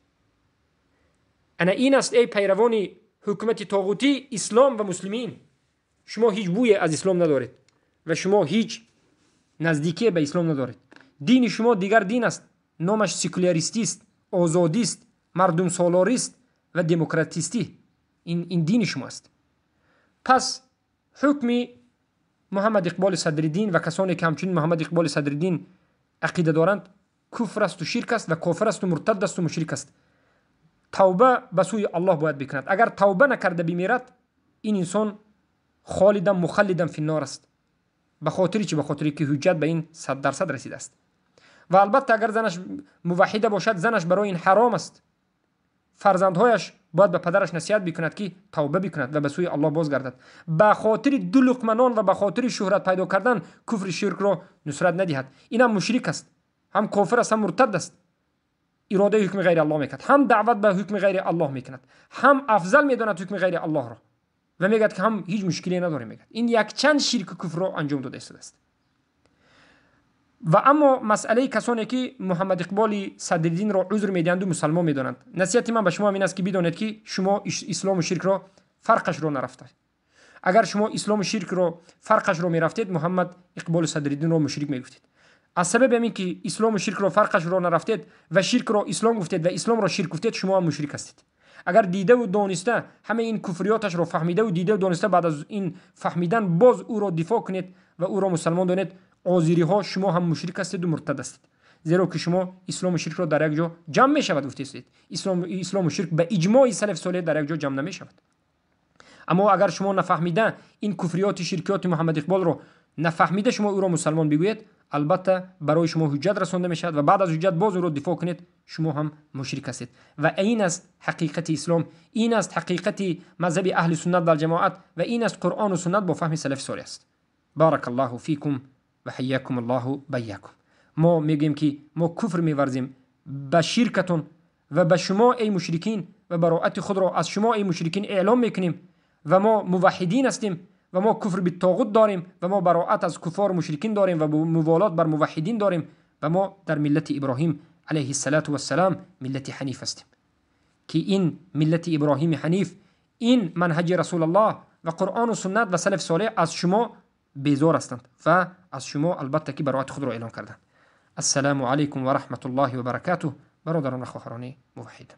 انا این است ای پیروان حکومت طاغوتی اسلام و مسلمین، شما هیچ بوی از اسلام ندارید و شما هیچ نزدیکی به اسلام ندارید. دین شما دیگر دین است، نامش سکولاریستی است، آزادی است، مردم سالاری است و دموکراتیستی. این دین شما است. پس حکم محمد اقبال صدرالدین و کسانی که همچنین محمد اقبال صدرالدین عقیده دارند کفر است و شرک است و کافر است و مرتد است و مشرک است. توبه به سوی الله باید بکند. اگر توبه نکرده بمیرد این انسان خالدا مخلدا فی النار است. به خاطر چی؟ به خاطر که حجت به این 100% رسیده است. و البته اگر زنش موحده باشد زنش برای این حرام است. فرزندهایش باید به پدرش نصیحت بکند که توبه بکند و به سوی الله بازگردد. به خاطر دو لقمه نان و به خاطر شهرت پیدا کردن کفر شرک را نصرت ندهد. این هم مشرک است، هم کافر است، هم مرتد است. اراده حکم غیر الله میکند، هم دعوت به حکم غیر الله میکند، هم افضل میداند حکم غیر الله را و میگد که هم هیچ مشکلی نداره. میگد این یک چند شرک کفر را انجام داده است. و اما مسئله کسانی که محمد اقبال صدرالدین را عذر میدهند و مسلمان میدانند، نصیحت من به شما این است که بدانید که شما اسلام و شرک را فرقش را نرفته. اگر شما اسلام و شرک را فرقش را میرفتید محمد اقبال صدرالدین را مشرک میگفتید. Аз сабаби ҳамин ки ислому ширкро фарқашро нарафтед ва ширкро ислом гуфтед ва исломро ширк гуфтед, шумо ҳам мушрик ҳастед. Агар дидаву дониста ҳамаи ин куфриёташро фаҳмидаву дидаву дониста баъд аз ин фаҳмидан боз ӯро дифоъ кунед ва ӯро мусалмон донед, озириҳо шумо ҳам мушрик ҳастеду муртад ҳастед, зеро ки шумо ислому ширкро дар як ҷо ҷамъ мешавад гуфтестед. Ислому ширк ба иҷмои салаф солеҳ дар як ҷо ҷамъ намешавад. Аммо агар шумо нафаҳмида ин куфриёти ширкиёти Муҳаммад Иқболро нафаҳмида шумо ӯро мусалмон бигӯед, албатта барои шумо ҳуҷҷат расонда мешавад ва баъд аз ҳуҷҷат боз ӯро дифоъ кунед, шумо ҳам мушрик ҳастед. Ва ин аст ҳақиқати ислом, ин аст ҳақиқати мазҳаби аҳли суннат валҷамоат ва ин аст Қуръону суннат бо фаҳми салафи солеҳ аст. Барак Аллоҳу фикум ва ҳайякум Аллоҳу байякум. Мо мегӯем ки мо куфр меварзем ба ширкатон ва ба шумо эй мушрикин ва бароати худро аз шумо эй мушрикин эълом мекунем ва мо муваҳҳидин ҳастем ва мо куфр битоғут дорем ва мо бароат аз куффору мушрикин дорем ва муволот бар муваҳҳидин дорем ва мо дар миллати Иброҳим алайҳи ссалату вассалам миллати ҳаниф ҳастем, ки ин миллати Иброҳими ҳаниф, ин манҳаҷи Расулаллоҳ ва Қуръону суннат ва салафи солеҳ аз шумо безор ҳастанд ва аз шумо албатта ки бароати худро эълон карданд. Ассалому алайкум ва раҳматуллоҳи ва баракатуҳ. Бародарон ва хоҳарони муваҳҳид.